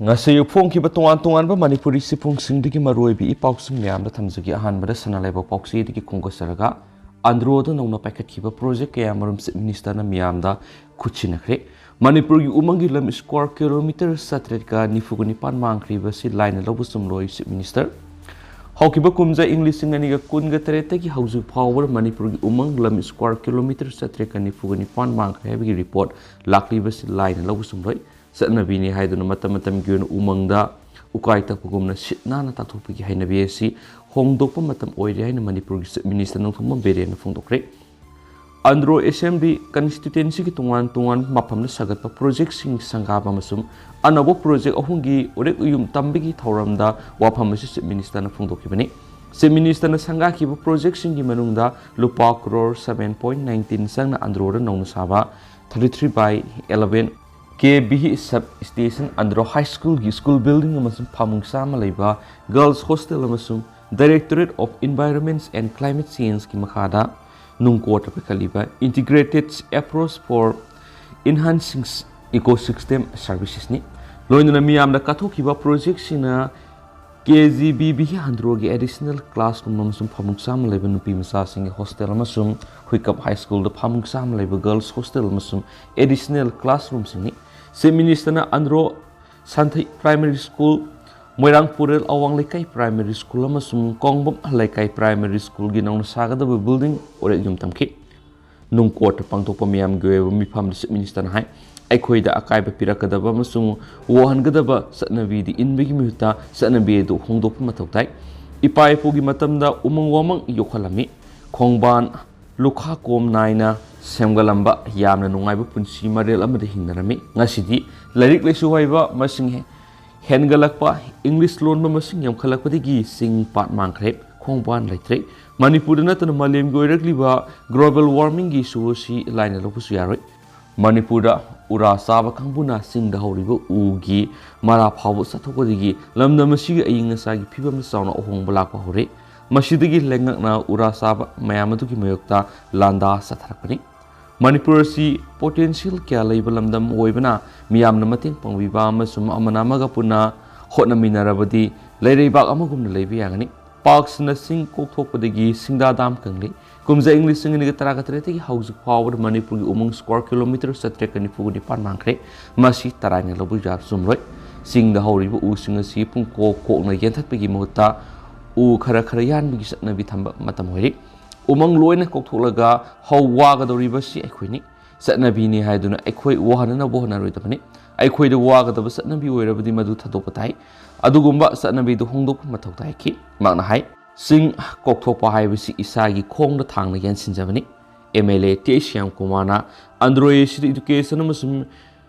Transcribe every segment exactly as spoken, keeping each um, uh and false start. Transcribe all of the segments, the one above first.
ꯉꯁꯤ ꯐꯣꯡꯈꯤꯕ ꯇꯣꯉꯥꯟ ꯇꯣꯉꯥꯟꯕ ꯃꯅꯤꯄꯨꯔꯤ ꯆꯦꯐꯣꯡꯁꯤꯡꯗꯒꯤ ꯃꯔꯨꯑꯣꯏꯕ ꯏ ꯄꯥꯎꯁꯤꯡ ꯃꯌꯥꯝꯗ ꯊꯝꯖꯒꯦ꯫ ꯑꯍꯥꯟꯕꯗ ꯁꯅꯥ ꯂꯩꯕꯥꯛ ꯄꯥꯎꯆꯦꯗꯒꯤ ꯈꯣꯝꯒꯠꯆꯔꯒ, ꯑꯟꯗ꯭ꯔꯣꯗ ꯅꯧꯅ ꯄꯥꯏꯈꯠꯈꯤꯕ ꯄ꯭ꯔꯣꯖꯦꯛ ꯀꯌꯥꯃꯔꯨꯝ ꯆꯤꯐ ꯃꯤꯅꯤꯁꯇꯔꯅ ꯃꯤꯌꯥꯝꯗ ꯈꯨꯠꯁꯤꯟꯅꯈ꯭ꯔꯦ꯫ ꯃꯅꯤꯄꯨꯔꯒꯤ ꯎꯃꯪꯒꯤ ꯂꯝ ꯁ꯭ꯀ꯭ꯋꯥꯔ ꯀꯤꯂꯣꯃꯤꯇꯔ ꯆꯥꯇ꯭ꯔꯦꯠꯀ ꯅꯤꯐꯨꯒ ꯅꯤꯄꯥꯟ ꯃꯥꯡꯈ꯭ꯔꯤꯕꯁꯤ ꯂꯥꯏꯅ ꯂꯧꯕ ꯆꯨꯝꯂꯣꯏ, ꯆꯤꯐ ꯃꯤꯅꯤꯁꯇꯔ꯫ ꯍꯧꯈꯤꯕ ꯀꯨꯝꯖꯥ ꯏꯪ ꯂꯤꯁꯤꯡ ꯑꯅꯤꯒ ꯀꯨꯟꯒ ꯇꯔꯦꯠꯇꯒꯤ ꯍꯧꯖꯤꯛ ꯐꯥꯎꯕꯗ ꯃꯅꯤꯄꯨꯔꯒꯤ ꯎꯃꯪ ꯂꯝ ꯁ꯭ꯀ꯭ꯋꯥꯔ ꯀꯤꯂꯣꯃꯤꯇꯔ ꯆꯥꯇ꯭ꯔꯦꯠꯀ ꯅꯤꯐꯨꯒ ꯅꯤꯄꯥꯟ ꯃꯥꯡꯈ꯭ꯔꯦ ꯍꯥꯏꯕꯒꯤ ꯔꯤꯄꯣꯔꯠ ꯂꯥꯛꯂꯤꯕꯁꯤ ꯂꯥꯏꯅ ꯂꯧꯕ ꯆꯨꯝꯂꯣꯏ꯫ ꯆꯠꯅꯕꯤꯅꯤ ꯍꯥꯏꯗꯨꯅ ꯃꯇꯝ ꯃꯇꯝꯒꯤ ꯑꯣꯏꯅ ꯎꯃꯪꯗ ꯎꯀꯥꯏ ꯇꯛꯄꯒꯨꯝꯅ ꯁꯤꯠ ꯅꯥꯟꯅ ꯇꯥꯊꯣꯛꯄꯒꯤ ꯍꯩꯅꯕꯤ ꯑꯁꯤ ꯍꯣꯡꯗꯣꯛꯄ ꯃꯇꯝ ꯑꯣꯏꯔꯦ ꯍꯥꯏꯅ ꯃꯅꯤꯄꯨꯔꯒꯤ ꯆꯤꯐ ꯃꯤꯅꯤꯁꯇꯔ ꯅꯣꯡꯊꯣꯝꯕꯝ ꯕꯤꯔꯦꯟꯅ ꯐꯣꯡꯗꯣꯛꯈ꯭ꯔꯦ꯫ ꯑꯟꯗ꯭ꯔꯣ ꯑꯦꯁꯦꯝꯕ꯭ꯂꯤ ꯀꯟꯁꯇꯤꯇ꯭ꯋꯦꯟꯁꯤꯒꯤ ꯇꯣꯉꯥꯟ ꯇꯣꯉꯥꯟꯕ ꯃꯐꯝꯗ ꯁꯥꯒꯠꯄ ꯄ꯭ꯔꯣꯖꯦꯛꯁꯤꯡ ꯁꯪꯒꯥꯕ ꯑꯃꯁꯨꯡ ꯑꯅꯧꯕ ꯄ꯭ꯔꯣꯖꯦꯛ ꯑꯍꯨꯝꯒꯤ ꯎꯔꯦꯛ ꯎꯌꯨꯝ ꯇꯝꯕꯒꯤ ꯊꯧꯔꯝꯗ ꯋꯥꯐꯝ ꯑꯁꯤ ꯆꯤꯐ ꯃꯤꯅꯤꯁꯇꯔꯅ ꯐꯣꯡꯗꯣꯛꯈꯤꯕꯅꯤ꯫ ꯆꯤꯐ ꯃꯤꯅꯤꯁꯇꯔꯅ ꯁꯪꯒꯥꯈꯤꯕ ꯄ꯭ꯔꯣꯖꯦꯛꯁꯤꯡꯒꯤ ꯃꯅꯨꯡꯗ ꯂꯨꯄꯥ ꯀ꯭ꯔꯣꯔ seven point nineteen ꯆꯪꯅ ꯑꯟꯗ꯭ꯔꯣꯗ ꯅꯧꯅ ꯁꯥꯕ thirty three by eleven K ꯕꯤꯍꯤ ꯁꯕ ꯁ꯭ꯇꯦꯁꯟ, ꯑꯟꯗ꯭ꯔꯣ ꯍꯥꯏ ꯁ꯭ꯀꯨꯜꯒꯤ ꯁ꯭ꯀꯨꯜ ꯕꯤꯜꯗꯤꯡ ꯑꯃꯁꯨꯡ ꯐꯃꯨꯡ ꯆꯥꯝꯃ ꯂꯩꯕ ꯒꯔꯜꯁ ꯍꯣꯁꯇꯦꯜ ꯑꯃꯁꯨꯡ Directorate of Environment and Climate Changeꯀꯤ ꯃꯈꯥꯗ ꯅꯨꯡ ꯀꯣꯠꯇ ꯄꯤꯈꯠꯂꯤꯕ Integrated Approach for Enhancing Ecosystem Servicesꯅꯤ꯫ ꯂꯣꯏꯅꯅ ꯃꯤꯌꯥꯝꯗ ꯀꯠꯊꯣꯛꯈꯤꯕ ꯄ꯭ꯔꯣꯖꯦꯛꯁꯤꯡꯅ ꯀꯦ ꯖꯤ ꯕꯤ ꯕꯤ ꯑꯟꯗ꯭ꯔꯣꯒꯤ ꯑꯦꯗꯤꯁꯅꯦꯜ ꯀ꯭ꯂꯥꯁꯔꯨꯝ ꯑꯃꯁꯨꯡ ꯐꯃꯨꯡ ꯆꯥꯝꯃ ꯂꯩꯕ ꯅꯨꯄꯤ ꯃꯆꯥꯁꯤꯡꯒꯤ ꯍꯣꯁꯇꯦꯜ ꯑꯃꯁꯨꯡ ꯍꯨꯏꯀꯞ ꯍꯥꯏ ꯁ꯭ꯀꯨꯜꯗ ꯐꯃꯨꯡ ꯆꯥꯝꯃ ꯂꯩꯕ ꯒꯔꯜꯁ ꯍꯣꯁꯇꯦꯜ ꯑꯃꯁꯨꯡ ꯑꯦꯗꯤꯁꯅꯦꯜ ꯀ꯭ꯂꯥꯁꯔꯨꯝꯁꯤꯡꯅꯤ꯫ ꯆꯤꯐ ꯃꯤꯅꯤꯁꯇꯔꯅ Andro Santhei primary school, Moirang Purel Awang Leikai primary school ꯑꯃꯁꯨꯡ ꯀꯣꯡꯕꯝ ꯂꯩꯀꯥꯏ ꯄ꯭ꯔꯥꯏꯃꯥꯔꯤ ꯁ꯭ꯀꯨꯜꯒꯤ ꯅꯧꯅ ꯁꯥꯒꯗꯕ ꯕꯤꯜꯗꯤꯡ ꯎꯔꯦꯛ ꯌꯨꯝ ꯇꯝꯈꯤ꯫ ꯅꯨꯡ ꯀꯣꯠꯇ ꯄꯥꯡꯊꯣꯛꯄ ꯃꯤꯌꯥꯝꯒꯤ ꯑꯣꯏꯕ ꯃꯤꯐꯝꯗ ꯆꯤꯐ ꯃꯤꯅꯤꯁꯇꯔꯅ ꯍꯥꯏ, ꯑꯩꯈꯣꯏꯗ ꯑꯀꯥꯏꯕ ꯄꯤꯔꯛꯀꯗꯕ ꯑꯃꯁꯨꯡ ꯋꯥꯍꯟꯒꯗꯕ ꯆꯠꯅꯕꯤꯗꯤ ꯏꯟꯕꯒꯤ ꯃꯍꯨꯠꯇ ꯆꯠꯅꯕꯤ ꯑꯗꯨ ꯍꯣꯡꯗꯣꯛꯄ ꯃꯊꯧ ꯇꯥꯏ꯫ ꯏꯄꯥ ꯏꯄꯨꯒꯤ ꯃꯇꯝꯗ ꯎꯃꯪ ꯋꯥꯃꯪ ꯌꯣꯛꯍꯜꯂꯝꯃꯤ꯫ ꯈꯣꯡꯕꯥꯟ ꯂꯨꯈꯥ ꯀꯣꯝ ꯅꯥꯏꯅ ꯁꯦꯝꯒꯠꯂꯝꯕ ꯌꯥꯝꯅ ꯅꯨꯡꯉꯥꯏꯕ ꯄꯨꯟꯁꯤ ꯃꯔꯦꯜ ꯑꯃꯗ ꯍꯤꯡꯅꯔꯝꯃꯤ꯫ ꯉꯁꯤꯗꯤ ꯂꯥꯏꯔꯤꯛ ꯂꯥꯏꯁꯨ ꯍꯩꯕ ꯃꯁꯤꯡ ꯍꯦꯟꯒꯠꯂꯛꯄ, ꯏꯪꯂꯤꯁ ꯂꯣꯟꯕ ꯃꯁꯤꯡ ꯌꯥꯝꯈꯠꯂꯛꯄꯗꯒꯤ ꯆꯤꯡ ꯄꯥꯠ ꯃꯥꯡꯈ꯭ꯔꯦ, ꯈꯣꯡꯕꯥꯟ ꯂꯩꯇ꯭ꯔꯦ꯫ ꯃꯅꯤꯄꯨꯔꯗ ꯅꯠꯇꯅ ꯃꯥꯂꯦꯝꯒꯤ ꯑꯣꯏꯔꯛꯂꯤꯕ global warmingꯒꯤ issue ꯑꯁꯤ ꯂꯥꯏꯅ ꯂꯧꯕꯁꯨ ꯌꯥꯔꯣꯏ꯫ ꯃꯅꯤꯄꯨꯔꯗ ꯎꯔꯥ ꯆꯥꯕ ꯀꯥꯡꯕꯨꯅ ꯆꯤꯡꯗ ꯍꯧꯔꯤꯕ ꯎꯒꯤ ꯃꯔꯥ ꯐꯥꯎꯕ ꯆꯥꯊꯣꯛꯄꯗꯒꯤ ꯂꯝꯗꯝ ꯑꯁꯤꯒꯤ ꯑꯏꯪ ꯑꯁꯥꯒꯤ ꯐꯤꯕꯝꯗ ꯆꯥꯎꯅ ꯑꯍꯣꯡꯕ ꯂꯥꯛꯄ ꯍꯧꯔꯦ꯫ ꯃꯁꯤꯗꯒꯤ ꯂꯩꯉꯥꯛꯅ ꯎꯔꯥ ꯆꯥꯕ ꯃꯌꯥꯝ ꯑꯗꯨꯒꯤ ꯃꯥꯌꯣꯛꯇ ꯂꯥꯟꯗꯥ ꯆꯠꯊꯔꯛꯄꯅꯤ꯫ ꯃꯅꯤꯄꯨꯔ ꯑꯁꯤ ꯄꯣꯇꯦꯟꯁꯤꯌꯦꯜ ꯀꯌꯥ ꯂꯩꯕ ꯂꯝꯗꯝ ꯑꯣꯏꯕꯅ, ꯃꯤꯌꯥꯝꯅ ꯃꯇꯦꯡ ꯄꯥꯡꯕꯤꯕ ꯑꯃꯁꯨꯡ ꯑꯃꯅ ꯑꯃꯒ ꯄꯨꯟꯅ ꯍꯣꯠꯅꯃꯤꯟꯅꯔꯕꯗꯤ ꯂꯩꯔꯩꯕꯥꯛ ꯑꯃꯒꯨꯝꯅ ꯂꯩꯕ ꯌꯥꯒꯅꯤ꯫ ꯄꯥꯛꯁꯤꯅ ꯆꯤꯡ ꯀꯣꯛꯊꯣꯛꯄꯗꯒꯤ ꯁꯤꯡꯗꯥ ꯗꯥꯝ ꯀꯪꯂꯤ꯫ ꯀꯨꯝꯖꯥ ꯏꯪ ꯂꯤꯁꯤꯡ ꯑꯅꯤꯒ ꯇꯔꯥꯒ ꯇꯔꯦꯠꯇꯒꯤ ꯍꯧꯖꯤꯛ ꯐꯥꯎꯕꯗ ꯃꯅꯤꯄꯨꯔꯒꯤ ꯎꯃꯪ ꯁ꯭ꯀ꯭ꯋꯥꯔ ꯀꯤꯂꯣꯃꯤꯇꯔ ꯆꯥꯇ꯭ꯔꯦꯠꯀ ꯅꯤꯐꯨꯒ ꯅꯤꯄꯥꯟ ꯃꯥꯡꯈ꯭ꯔꯦ꯫ ꯃꯁꯤ ꯇꯔꯥꯏꯅ ꯂꯧꯕ ꯌꯥꯔꯁꯨꯝꯂꯣꯏ꯫ ꯆꯤꯡꯗ ꯍꯧꯔꯤꯕ ꯎꯁꯤꯡ ꯑꯁꯤ ꯄꯨꯡꯀꯣꯛ ꯀꯣꯛꯅ ꯌꯥꯟꯊꯠꯄꯒꯤ ꯃꯍꯨꯠꯇ ꯎ ꯈꯔ ꯈꯔ ꯌꯥꯟꯕꯒꯤ ꯆꯠꯅꯕꯤ ꯊꯝꯕ ꯃꯇꯝ ꯑꯣꯏꯔꯤ꯫ ꯎꯃꯪ ꯂꯣꯏꯅ ꯀꯣꯛꯊꯣꯛꯂꯒ ꯍꯧ ꯋꯥꯒꯗꯧꯔꯤꯕꯁꯤ ꯑꯩꯈꯣꯏꯅꯤ꯫ ꯆꯠꯅꯕꯤꯅꯤ ꯍꯥꯏꯗꯨꯅ ꯑꯩꯈꯣꯏ ꯋꯥꯍꯟꯅꯅꯕ ꯍꯣꯠꯅꯔꯣꯏꯗꯕꯅꯤ꯫ ꯑꯩꯈꯣꯏꯗ ꯋꯥꯒꯗꯕ ꯆꯠꯅꯕꯤ ꯑꯣꯏꯔꯕꯗꯤ ꯃꯗꯨ ꯊꯥꯗꯣꯛꯄ ꯇꯥꯏ꯫ ꯑꯗꯨꯒꯨꯝꯕ ꯆꯠꯅꯕꯤꯗꯨ ꯍꯣꯡꯗꯣꯛꯄ ꯃꯊꯧ ꯇꯥꯏ꯫ ꯃꯍꯥꯛꯅ ꯍꯥꯏ, ꯆꯤꯡ ꯀꯣꯛꯊꯣꯛꯄ ꯍꯥꯏꯕꯁꯤ ꯏꯁꯥꯒꯤ ꯈꯣꯡꯗ ꯊꯥꯡꯅ ꯌꯥꯟꯁꯤꯟꯖꯕꯅꯤ꯫ ꯑꯦꯝ ꯑꯦꯜ ꯑꯦ ꯇꯦ ꯁ꯭ꯌꯥꯝ ꯀꯨꯃꯥꯔꯅ ꯑꯟꯗ꯭ꯔꯣ ꯑꯦꯁꯤꯗ ꯏꯗꯨꯀꯦꯁꯟ ꯑꯃꯁꯨꯡ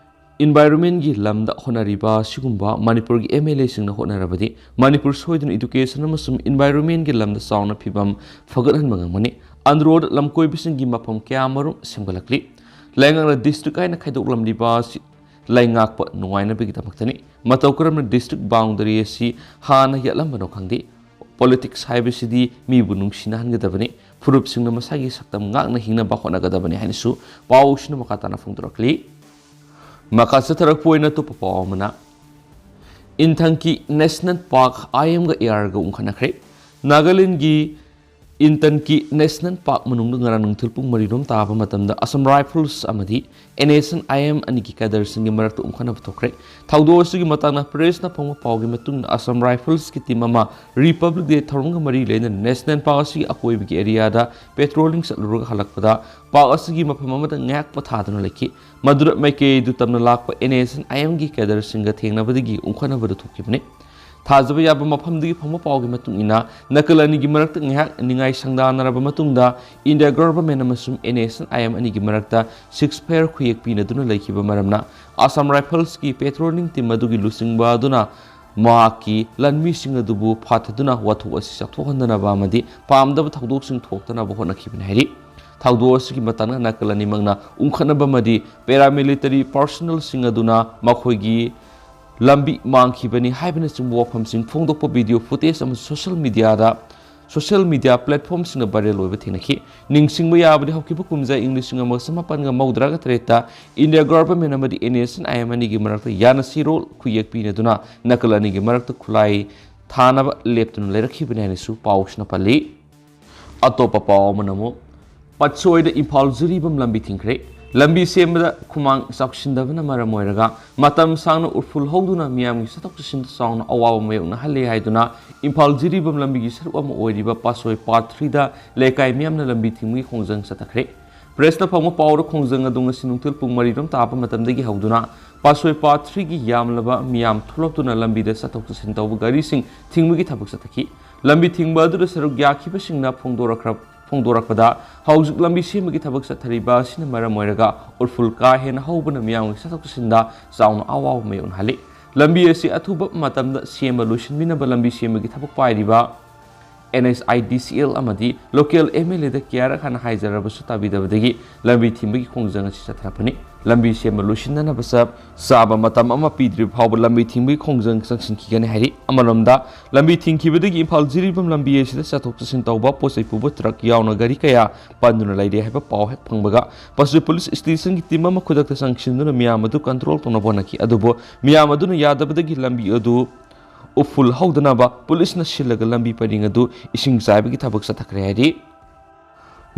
ꯏꯟꯚꯥꯏꯔꯣꯟꯃꯦꯟꯒꯤ ꯂꯝꯗ ꯍꯣꯠꯅꯔꯤꯕ ꯑꯁꯤꯒꯨꯝꯕ ꯃꯅꯤꯄꯨꯔꯒꯤ ꯑꯦꯝ ꯑꯦꯜ ꯑꯦꯁꯤꯡꯅ ꯍꯣꯠꯅꯔꯕꯗꯤ ꯃꯅꯤꯄꯨꯔ ꯁꯣꯏꯗꯅ ꯏꯗꯨꯀꯦꯁꯟ ꯑꯃꯁꯨꯡ ꯏꯟꯚꯥꯏꯔꯣꯟꯃꯦꯟꯒꯤ ꯂꯝꯗ ꯆꯥꯎꯅ ꯐꯤꯕꯝ ꯐꯒꯠꯍꯟꯕ ꯉꯝꯒꯅꯤ꯫ ꯑꯟꯗ꯭ꯔꯣꯗ ꯂꯝꯀꯣꯏꯕꯁꯤꯡꯒꯤ ꯃꯐꯝ ꯀꯌꯥꯃꯔꯨꯝ ꯁꯦꯝꯒꯠꯂꯛꯂꯤ꯫ ꯂꯩꯉꯥꯛꯅ ꯗꯤꯁꯇ꯭ꯔꯤꯛ ꯍꯥꯏꯅ ꯈꯥꯏꯗꯣꯛꯂꯝꯂꯤꯕ ꯑꯁꯤ ꯂꯩꯉꯥꯛꯄ ꯅꯨꯡꯉꯥꯏꯅꯕꯒꯤꯗꯃꯛꯇꯅꯤ꯫ ꯃꯇꯧ ꯀꯔꯝꯅ ꯗꯤꯁꯇ꯭ꯔꯤꯛ ꯕꯥꯎꯟꯗꯔꯤ ꯑꯁꯤ ꯍꯥꯟꯅ ꯌꯦꯛꯂꯝꯕꯅꯣ ꯈꯪꯗꯦ꯫ ꯄꯣꯂꯤꯇꯤꯛꯁ ꯍꯥꯏꯕꯁꯤꯗꯤ ꯃꯤꯕꯨ ꯅꯨꯡꯁꯤꯅꯍꯟꯒꯗꯕꯅꯤ, ꯐꯨꯔꯨꯞꯁꯤꯡꯅ ꯃꯁꯥꯒꯤ ꯁꯛꯇꯝ ꯉꯥꯛꯅ ꯍꯤꯡꯅꯕ ꯍꯣꯠꯅꯒꯗꯕꯅꯤ ꯍꯥꯏꯅꯁꯨ ꯄꯥꯎꯁꯤꯅ ꯃꯈꯥ ꯇꯥꯅ ꯐꯣꯡꯗꯣꯔꯛꯂꯤ꯫ ꯃꯈꯥ ꯆꯠꯊꯔꯛꯄ ꯑꯣꯏꯅ ꯑꯇꯣꯞꯄ ꯄꯥꯎ ꯑꯃꯅ, ꯏꯟꯊꯪꯀꯤ ꯅꯦꯁꯅꯦꯜ ꯄꯥꯔꯛ ꯑꯥꯏ ꯑꯦꯝꯒ ꯑꯦ ꯑꯥꯔꯒ ꯎꯪꯈꯠꯅꯈ꯭ꯔꯦ꯫ ꯅꯥꯒꯥꯂꯦꯟꯒꯤ ꯏꯟꯇꯟꯀꯤ ꯅꯦꯁꯅꯦꯜ ꯄꯥꯔꯛ ꯃꯅꯨꯡꯗ ꯉꯔꯥꯡ ꯅꯨꯡꯊꯤꯜ ꯄꯨꯡ ꯃꯔꯤ ꯔꯣꯝ ꯇꯥꯕ ꯃꯇꯝꯗ ꯑꯁꯥꯝ ꯔꯥꯏꯐꯜꯁ ꯑꯃꯗꯤ N S C N I M ꯀꯦꯗꯔꯁꯤꯡꯒꯤ ꯃꯔꯛꯇ ꯎꯪꯈꯠꯅꯕ ꯊꯣꯛꯈ꯭ꯔꯦ꯫ ꯊꯧꯗꯣꯛ ꯑꯁꯤꯒꯤ ꯃꯇꯥꯡꯗ ꯄ꯭ꯔꯦꯁꯅ ꯐꯪꯕ ꯄꯥꯎꯒꯤ ꯃꯇꯨꯡ ꯏꯟꯅ ꯑꯁꯥꯝ ꯔꯥꯏꯐꯜꯁꯀꯤ ꯇꯤꯝ ꯑꯃ ꯔꯤꯄꯕ꯭ꯂꯤꯛ ꯗꯦ ꯊꯧꯔꯝꯒ ꯃꯔꯤ ꯂꯩꯅꯅ ꯅꯦꯁꯅꯦꯜ ꯄꯥꯔꯛ ꯑꯁꯤꯒꯤ ꯑꯀꯣꯏꯕꯒꯤ ꯑꯦꯔꯤꯌꯥꯗ ꯄꯦꯇ꯭ꯔꯣꯂꯤꯡ ꯆꯠꯂꯨꯔꯒ ꯍꯜꯂꯛꯄꯗ ꯄꯥꯔꯛ ꯑꯁꯤꯒꯤ ꯃꯐꯝ ꯑꯃꯗ ꯉꯥꯏꯍꯥꯛ ꯄꯣꯊꯥꯗꯨꯅ ꯂꯩꯈꯤ꯫ ꯃꯗꯨꯗ ꯃꯥꯏꯀꯩ ꯑꯗꯨ ꯇꯝꯅ ꯂꯥꯛꯄ ꯑꯦꯟ ꯑꯦꯁ ꯑꯦꯟ ꯑꯥꯏ ꯑꯦꯝꯒꯤ ꯀꯦꯗꯔꯁꯤꯡꯒ ꯊꯦꯡꯅꯕꯗꯒꯤ ꯎꯪꯈꯠꯅꯕꯗ ꯊꯣꯛꯈꯤꯕꯅꯤ꯫ ꯊꯥꯖꯕ ꯌꯥꯕ ꯃꯐꯝꯗꯒꯤ ꯐꯪꯕ ꯄꯥꯎꯒꯤ ꯃꯇꯨꯡ ꯏꯟꯅ, ꯅꯥꯀꯜ ꯑꯅꯤꯒꯤ ꯃꯔꯛꯇ ꯉꯥꯏꯍꯥꯛ ꯅꯤꯡꯉꯥꯏ ꯁꯪꯗꯥꯅꯔꯕ ꯃꯇꯨꯡꯗ, ꯏꯟꯗꯤꯌꯥ ꯒꯚꯔꯟꯃꯦꯟꯠ ꯑꯃꯁꯨꯡ N S C N I M ꯃꯔꯛꯇ ꯁꯤꯁꯐꯥꯌꯔ ꯈꯨꯌꯦꯛ ꯄꯤꯅꯗꯨꯅ ꯂꯩꯈꯤꯕ ꯃꯔꯝꯅ, ꯑꯁꯥꯝ ꯔꯥꯏꯐꯜꯁꯀꯤ ꯄꯦꯇ꯭ꯔꯣꯂꯤꯡ ꯇꯤꯝ ꯑꯗꯨꯒꯤ ꯂꯨꯆꯤꯡꯕ ꯑꯗꯨꯅ ꯃꯍꯥꯛꯀꯤ ꯂꯥꯟꯃꯤꯁꯤꯡ ꯑꯗꯨꯕꯨ ꯐꯥꯊꯗꯨꯅ ꯋꯥꯊꯣꯛ ꯑꯁꯤ ꯆꯥꯎꯊꯣꯛꯍꯟꯗꯅꯕ ꯑꯃꯗꯤ ꯄꯥꯝꯗꯕ ꯊꯧꯗꯣꯛꯁꯤꯡ ꯊꯣꯛꯇꯅꯕ ꯍꯣꯠꯅꯈꯤꯕꯅꯤ ꯍꯥꯏꯔꯤ꯫ ꯊꯧꯗꯣꯛ ꯑꯁꯤꯒꯤ ꯃꯇꯥꯡꯗ ꯅꯥꯀꯜ ꯑꯅꯤꯃꯛꯅ ꯎꯪꯈꯠꯅꯕ ꯑꯃꯗꯤ ꯄꯦꯔꯥꯃꯤꯂꯤꯇꯔꯤ ꯄꯥꯔꯁꯣꯅꯦꯜꯁꯤꯡ ꯑꯗꯨꯅ ꯃꯈꯣꯏꯒꯤ ꯂꯝꯕꯤ ꯃꯥꯡꯈꯤꯕꯅꯤ ꯍꯥꯏꯕꯅꯆꯤꯡꯕ ꯋꯥꯐꯝꯁꯤꯡ ꯐꯣꯡꯗꯣꯛꯄ ꯚꯤꯗꯤꯑꯣ ꯐꯨꯇꯦꯖ ꯑꯃꯁꯨꯡ ꯁꯣꯁꯤꯌꯦꯜ ꯃꯤꯗꯤꯌꯥꯗ social media platformꯁꯤꯡꯗ viral ꯑꯣꯏꯕ ꯊꯦꯡꯅꯈꯤ꯫ ꯅꯤꯡꯁꯤꯡꯕ ꯌꯥꯕꯗꯤ, ꯍꯧꯈꯤꯕ ꯀꯨꯝꯖꯥ ꯏꯪ ꯂꯤꯁꯤꯡ ꯑꯃꯒ ꯆꯃꯥꯄꯟꯒ ꯃꯧꯗ꯭ꯔꯥꯒ ꯇꯔꯦꯠꯇ India Government ꯑꯃꯗꯤ N S C I M ꯑꯅꯤꯒꯤ ꯃꯔꯛꯇ ꯌꯥꯅꯁꯤ ꯔꯣꯜ ꯈꯨꯌꯦꯛ ꯄꯤꯅꯗꯨꯅ ꯅꯥꯀꯜ ꯑꯅꯤꯒꯤ ꯃꯔꯛꯇ ꯈꯨꯠꯂꯥꯏ ꯊꯥꯅꯕ ꯂꯦꯞꯇꯨꯅ ꯂꯩꯔꯛꯈꯤꯕꯅꯤ ꯍꯥꯏꯅꯁꯨ ꯄꯥꯎꯁꯤꯅ ꯄꯜꯂꯤ꯫ ꯑꯇꯣꯞꯄ ꯄꯥꯎ ꯑꯃꯅ ꯑꯃꯨꯛ, ꯄꯠꯁꯣꯏꯗ ꯏꯝꯐꯥꯜ ꯖꯤꯔꯤꯕꯥꯝ ꯂꯝꯕꯤ ꯊꯤꯡꯈ꯭ꯔꯦ꯫ ꯂꯝꯕꯤ ꯁꯦꯝꯕꯗ ꯈꯨꯃꯥꯡ ꯆꯥꯎꯁꯤꯟꯗꯕꯅ ꯃꯔꯝ ꯑꯣꯏꯔꯒ ꯃꯇꯝ ꯁꯥꯡꯅ ꯎꯔꯐꯨꯜ ꯍꯧꯗꯨꯅ ꯃꯤꯌꯥꯝꯒꯤ ꯆꯠꯊꯣꯛ ꯆꯠꯁꯤꯟꯗ ꯆꯥꯎꯅ ꯑꯋꯥꯕ ꯃꯥꯌꯣꯛꯅꯍꯜꯂꯦ ꯍꯥꯏꯗꯨꯅ ꯏꯝꯐꯥꯜ ꯖꯤꯔꯤꯕꯥꯝ ꯂꯝꯕꯤꯒꯤ ꯁꯔꯨꯛ ꯑꯃ ꯑꯣꯏꯔꯤꯕ ꯄꯥꯠꯁꯣꯏ ꯄꯥꯔꯠ ꯊ꯭ꯔꯤꯗ ꯂꯩꯀꯥꯏ ꯃꯤꯌꯥꯝꯅ ꯂꯝꯕꯤ ꯊꯤꯡꯕꯒꯤ ꯈꯣꯡꯖꯪ ꯆꯠꯊꯈ꯭ꯔꯦ꯫ ꯄ꯭ꯔꯦꯁꯅ ꯐꯪꯕ ꯄꯥꯎꯗ, ꯈꯣꯡꯖꯪ ꯑꯗꯨ ꯉꯁꯤ ꯅꯨꯡꯊꯤꯜ ꯄꯨꯡ ꯃꯔꯤꯔꯣꯝ ꯇꯥꯕ ꯃꯇꯝꯗꯒꯤ ꯍꯧꯗꯨꯅ ꯄꯥꯠꯁꯣꯏ ꯄꯥꯔꯠ ꯊ꯭ꯔꯤꯒꯤ ꯌꯥꯝꯂꯕ ꯃꯤꯌꯥꯝ ꯊꯣꯛꯂꯛꯇꯨꯅ ꯂꯝꯕꯤꯗ ꯆꯠꯊꯣꯛ ꯆꯠꯁꯤꯟ ꯇꯧꯕ ꯒꯥꯔꯤꯁꯤꯡ ꯊꯤꯡꯕꯒꯤ ꯊꯕꯛ ꯆꯠꯊꯈꯤ꯫ ꯂꯝꯕꯤ ꯊꯤꯡꯕ ꯑꯗꯨꯗ ꯁꯔꯨꯛ ꯌꯥꯈꯤꯕꯁꯤꯡꯅ ꯐꯣꯡꯗꯣꯔꯛꯈ꯭ꯔ-, ꯐꯣꯡꯗꯣꯔꯛꯄꯗ, ꯍꯧꯖꯤꯛ ꯂꯝꯕꯤ ꯁꯦꯝꯕꯒꯤ ꯊꯕꯛ ꯆꯠꯊꯔꯤꯕ ꯑꯁꯤꯅ ꯃꯔꯝ ꯑꯣꯏꯔꯒ ꯎꯔꯐꯨꯜ ꯀꯥ ꯍꯦꯟꯅ ꯍꯧꯕꯅ ꯃꯤꯌꯥꯝꯒꯤ ꯆꯠꯊꯣꯛ ꯆꯠꯁꯤꯟꯗ ꯆꯥꯎꯅ ꯑꯋꯥꯕ ꯃꯥꯌꯣꯛꯅꯍꯜꯂꯤ꯫ ꯂꯝꯕꯤ ꯑꯁꯤ ꯑꯊꯨꯕ ꯃꯇꯝꯗ ꯁꯦꯝꯕ ꯂꯣꯏꯁꯤꯟꯕꯤꯅꯕ ꯂꯝꯕꯤ ꯁꯦꯝꯕꯒꯤ ꯊꯕꯛ ꯄꯥꯏꯔꯤꯕ N H I D C L ꯑꯃꯗꯤ local M L A ꯗ ꯀꯌꯥꯔꯛ ꯍꯥꯟꯅ ꯍꯥꯏꯖꯔꯕꯁꯨ ꯇꯥꯕꯤꯗꯕꯗꯒꯤ ꯂꯝꯕꯤ ꯊꯤꯡꯕꯒꯤ ꯈꯣꯡꯖꯪ ꯑꯁꯤ ꯆꯠꯊꯔꯛꯄꯅꯤ꯫ ꯂꯝꯕꯤ ꯁꯦꯝꯕ ꯂꯣꯏꯁꯤꯟꯅꯅꯕ ꯆꯞ ꯆꯥꯕ ꯃꯇꯝ ꯑꯃ ꯄꯤꯗ꯭ꯔꯤꯕ ꯐꯥꯎꯕ ꯂꯝꯕꯤ ꯊꯤꯡꯕꯒꯤ ꯈꯣꯡꯖꯪ ꯆꯪꯁꯤꯟꯈꯤꯒꯅꯤ ꯍꯥꯏꯔꯤ꯫ ꯑꯃꯔꯣꯝꯗ, ꯂꯝꯕꯤ ꯊꯤꯡꯈꯤꯕꯗꯒꯤ ꯏꯝꯐꯥꯜ ꯖꯤꯔꯤꯕꯥꯝ ꯂꯝꯕꯤ ꯑꯁꯤꯗ ꯆꯠꯊꯣꯛ ꯆꯠꯁꯤꯟ ꯇꯧꯕ ꯄꯣꯠ ꯆꯩ ꯄꯨꯕ ꯇ꯭ꯔꯛ ꯌꯥꯎꯅ ꯒꯥꯔꯤ ꯀꯌꯥ ꯄꯟꯗꯨꯅ ꯂꯩꯔꯦ ꯍꯥꯏꯕ ꯄꯥꯎ ꯍꯦꯛ ꯐꯪꯕꯒ, ꯄꯥꯠꯁꯣꯏ ꯄꯨꯂꯤꯁ ꯁ꯭ꯇꯦꯁꯟꯒꯤ ꯇꯤꯝ ꯑꯃ ꯈꯨꯗꯛꯇ ꯆꯪꯁꯤꯟꯗꯨꯅ ꯃꯤꯌꯥꯝ ꯑꯗꯨ ꯀꯟꯇ꯭ꯔꯣꯜ ꯇꯧꯅꯕ ꯍꯣꯠꯅꯈꯤ꯫ ꯑꯗꯨꯕꯨ ꯃꯤꯌꯥꯝ ꯑꯗꯨꯅ ꯌꯥꯗꯕꯗꯒꯤ ꯂꯝꯕꯤ ꯑꯗꯨ ꯎꯐꯨꯜ ꯍꯧꯗꯅꯕ ꯄꯨꯂꯤꯁꯅ ꯁꯤꯜꯂꯒ ꯂꯝꯕꯤ ꯄꯔꯤꯡ ꯑꯗꯨ ꯏꯁꯤꯡ ꯆꯥꯏꯕꯒꯤ ꯊꯕꯛ ꯆꯠꯊꯈ꯭ꯔꯦ ꯍꯥꯏꯔꯤ꯫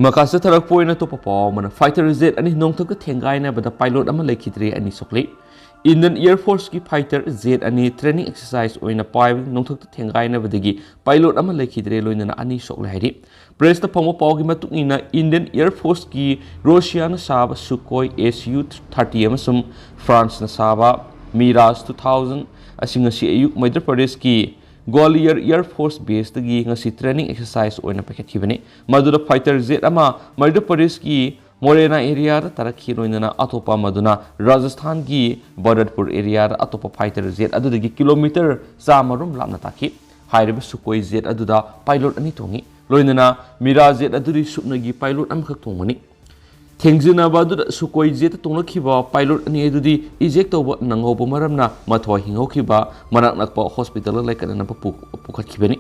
ꯃꯈꯥ ꯆꯠꯊꯔꯛꯄ ꯑꯣꯏꯅ ꯑꯇꯣꯞꯄ ꯄꯥꯎ ꯑꯃꯅ, ꯐꯥꯏꯇꯔ ꯖꯦꯠ ꯑꯅꯤ ꯅꯣꯡꯊꯛꯇ ꯊꯦꯡꯒꯥꯏꯅꯕꯗ ꯄꯥꯏꯂꯣꯠ ꯑꯃ ꯂꯩꯈꯤꯗ꯭ꯔꯦ, ꯑꯅꯤ ꯁꯣꯛꯂꯦ꯫ ꯏꯟꯗꯤꯌꯟ ꯑꯦꯌꯔ ꯐꯣꯔꯁꯀꯤ ꯐꯥꯏꯇꯔ ꯖꯦꯠ ꯑꯅꯤ ꯇ꯭ꯔꯦꯅꯤꯡ ꯑꯦꯛꯁꯔꯁꯥꯏꯖ ꯑꯣꯏꯅ ꯄꯥꯏꯕ ꯅꯣꯡꯊꯛꯇ ꯊꯦꯡꯒꯥꯏꯅꯕꯗꯒꯤ ꯄꯥꯏꯂꯣꯠ ꯑꯃ ꯂꯩꯈꯤꯗ꯭ꯔꯦ, ꯂꯣꯏꯅꯅ ꯑꯅꯤ ꯁꯣꯛꯂꯦ ꯍꯥꯏꯔꯤ꯫ ꯄ꯭ꯔꯦꯁꯇ ꯐꯪꯕ ꯄꯥꯎꯒꯤ ꯃꯇꯨꯡ ꯏꯟꯅ, ꯏꯟꯗꯤꯌꯟ ꯑꯦꯌꯔ ꯐꯣꯔꯁꯀꯤ ꯔꯣꯁꯤꯌꯥꯅ ꯁꯥꯕ ꯁꯨꯀꯣꯏ S U thirty ꯑꯃꯁꯨꯡ ꯐ꯭ꯔꯥꯟꯁꯅ ꯁꯥꯕ ꯃꯤꯔꯥꯖ two thousand ꯑꯁꯤ ꯉꯁꯤ ꯑꯌꯨꯛ ꯃꯙ꯭ꯌ ꯄ꯭ꯔꯗꯦꯁꯀꯤ ꯒ꯭ꯋꯥꯂꯤꯌꯔ ꯑꯦꯌꯔ ꯐꯣꯔꯁ ꯕꯦꯁꯇꯒꯤ ꯉꯁꯤ ꯇ꯭ꯔꯦꯅꯤꯡ ꯑꯦꯛꯁꯔꯁꯥꯏꯖ ꯑꯣꯏꯅ ꯄꯥꯏꯈꯠꯈꯤꯕꯅꯤ꯫ ꯃꯗꯨꯗ ꯐꯥꯏꯇꯔ ꯖꯦꯠ ꯑꯃ ꯃꯙ꯭ꯌ ꯄ꯭ꯔꯗꯦꯁꯀꯤ ꯃꯣꯔꯦꯅꯥ ꯑꯦꯔꯤꯌꯥꯗ ꯇꯥꯔꯛꯈꯤ, ꯂꯣꯏꯅꯅ ꯑꯇꯣꯞꯄ ꯑꯃꯗꯨꯅ ꯔꯥꯖꯁꯊꯥꯟꯒꯤ ꯚꯔꯠꯄꯨꯔ ꯑꯦꯔꯤꯌꯥꯗ ꯑꯇꯣꯞꯄ ꯐꯥꯏꯇꯔ ꯖꯦꯠ ꯑꯗꯨꯗꯒꯤ ꯀꯤꯂꯣꯃꯤꯇꯔ ꯆꯥꯝꯃ ꯔꯣꯝ ꯂꯥꯞꯅ ꯇꯥꯈꯤ꯫ ꯍꯥꯏꯔꯤꯕ ꯁꯨꯀꯣꯏ ꯖꯦꯠ ꯑꯗꯨꯗ ꯄꯥꯏꯂꯣꯠ ꯑꯅꯤ ꯇꯣꯡꯉꯤ, ꯂꯣꯏꯅꯅ ꯃꯤꯔꯥꯖ ꯖꯦꯠ ꯑꯗꯨꯗꯤ ꯁꯨꯞꯅꯒꯤ ꯄꯥꯏꯂꯣꯠ ꯑꯃꯈꯛ ꯇꯣꯡꯕꯅꯤ꯫ ꯊꯦꯡꯖꯤꯟꯅꯕ ꯑꯗꯨꯗ ꯁꯨꯀꯣꯏ ꯖꯦꯠꯇ ꯇꯣꯡꯂꯛꯈꯤꯕ ꯄꯥꯏꯂꯣꯠ ꯑꯅꯤ ꯑꯗꯨꯗꯤ ꯏꯖꯦꯛ ꯇꯧꯕ ꯅꯪꯍꯧꯕ ꯃꯔꯝꯅ ꯃꯊꯣꯏ ꯍꯤꯡꯍꯧꯈꯤꯕ ꯃꯅꯥꯛ ꯅꯛꯄ ꯍꯣꯁꯄꯤꯇꯥꯜꯗ ꯂꯥꯏꯀꯠꯅꯅꯕ ꯄꯨ-, ꯄꯨꯈꯠꯈꯤꯕꯅꯤ꯫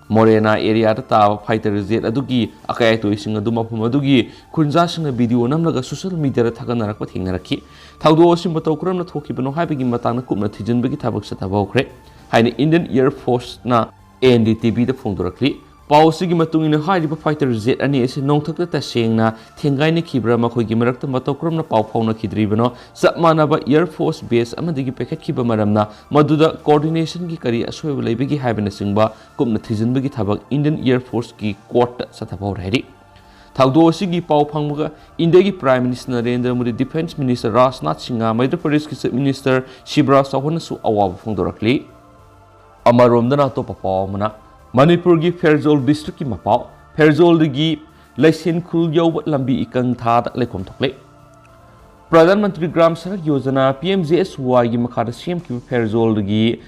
ꯃꯣꯔꯦꯅꯥ ꯑꯦꯔꯤꯌꯥꯗ ꯇꯥꯕ ꯐꯥꯏꯇꯔ ꯖꯦꯠ ꯑꯗꯨꯒꯤ ꯑꯀꯥꯏ ꯑꯇꯣꯏꯁꯤꯡ ꯑꯗꯨ ꯃꯐꯝ ꯑꯗꯨꯒꯤ ꯈꯨꯟꯖꯥꯁꯤꯡꯅ ꯚꯤꯗꯤꯑꯣ ꯅꯝꯂꯒ ꯁꯣꯁꯤꯌꯦꯜ ꯃꯤꯗꯤꯌꯥꯗ ꯊꯥꯒꯠꯅꯔꯛꯄ ꯊꯦꯡꯅꯔꯛꯈꯤ꯫ ꯊꯧꯗꯣꯛ ꯑꯁꯤ ꯃꯇꯧ ꯀꯔꯝꯅ ꯊꯣꯛꯈꯤꯕꯅꯣ ꯍꯥꯏꯕꯒꯤ ꯃꯇꯥꯡꯗ ꯀꯨꯞꯅ ꯊꯤꯖꯤꯟꯕꯒꯤ ꯊꯕꯛ ꯆꯠꯊꯕ ꯍꯧꯈ꯭ꯔꯦ ꯍꯥꯏꯅ ꯏꯟꯗꯤꯌꯟ ꯑꯦꯌꯔ ꯐꯣꯔꯁꯅ ꯑꯦ ꯑꯦꯟ ꯗꯤ ꯇꯤ ꯚꯤꯗ ꯐꯣꯡꯗꯣꯔꯛꯂꯤ꯫ ꯄꯥꯎ ꯑꯁꯤꯒꯤ ꯃꯇꯨꯡ ꯏꯟꯅ ꯍꯥꯏꯔꯤꯕ ꯐꯥꯏꯇꯔ ꯖꯦꯠ ꯑꯅꯤ ꯑꯁꯤ ꯅꯣꯡꯊꯛꯇ ꯇꯁꯦꯡꯅ ꯊꯦꯡꯒꯥꯏꯅꯈꯤꯕ꯭ꯔꯥ, ꯃꯈꯣꯏꯒꯤ ꯃꯔꯛꯇ ꯃꯇꯧ ꯀꯔꯝꯅ ꯄꯥꯎ ꯐꯥꯎꯅꯈꯤꯗ꯭ꯔꯤꯕꯅꯣ, ꯆꯞ ꯃꯥꯟꯅꯕ ꯑꯦꯌꯔ ꯐꯣꯔꯁ ꯕꯦꯁ ꯑꯃꯗꯒꯤ ꯄꯥꯏꯈꯠꯈꯤꯕ ꯃꯔꯝꯅ ꯃꯗꯨꯗ ꯀꯣꯑꯣꯔꯗꯤꯅꯦꯁꯟꯒꯤ ꯀꯔꯤ ꯑꯁꯣꯏꯕ ꯂꯩꯕꯒꯦ ꯍꯥꯏꯕꯅꯆꯤꯡꯕ ꯀꯨꯞꯅ ꯊꯤꯖꯤꯟꯕꯒꯤ ꯊꯕꯛ ꯏꯟꯗꯤꯌꯟ ꯑꯦꯌꯔ ꯐꯣꯔꯁꯀꯤ ꯀꯣꯔꯠꯇ ꯆꯠꯊꯕ ꯍꯧꯔꯦ ꯍꯥꯏꯔꯤ꯫ ꯊꯧꯗꯣꯛ ꯑꯁꯤꯒꯤ ꯄꯥꯎ ꯐꯪꯕꯒ ꯏꯟꯗꯤꯌꯥꯒꯤ prime minister Narendra Modi, defence minister Rajnath Singh, Madhya ꯄ꯭ꯔꯗꯦꯁꯀꯤ ꯆꯤꯐ ꯃꯤꯅꯤꯁꯇꯔ ꯁꯤꯕꯔꯥꯖ ꯆꯧꯍꯥꯟꯅꯁꯨ ꯑꯋꯥꯕ ꯐꯣꯡꯗꯣꯔꯛꯂꯤ꯫ ꯑꯃꯔꯣꯝꯗꯅ ꯑꯇꯣꯞꯄ ꯄꯥꯎ ꯑꯃꯅ ꯃꯅꯤꯄꯨꯔꯒꯤ ꯐꯦꯔꯖꯣꯜ ꯗꯤꯁꯇ꯭ꯔꯤꯛꯀꯤ ꯃꯄꯥꯎ, ꯐꯦꯔꯖꯣꯜꯗꯒꯤ ꯂꯩꯁꯦꯟꯈꯨꯜ ꯌꯧꯕ ꯂꯝꯕꯤ ꯏꯀꯪ ꯊꯥꯗ ꯂꯩꯈꯣꯝ ꯊꯣꯛꯂꯦ꯫ Pradhan Mantri Gram Sadak Yojana, P M G S ꯋꯥꯏꯒꯤ ꯃꯈꯥꯗ ꯁꯦꯝꯈꯤꯕ ꯐꯦꯔꯖꯣꯜꯗꯒꯤ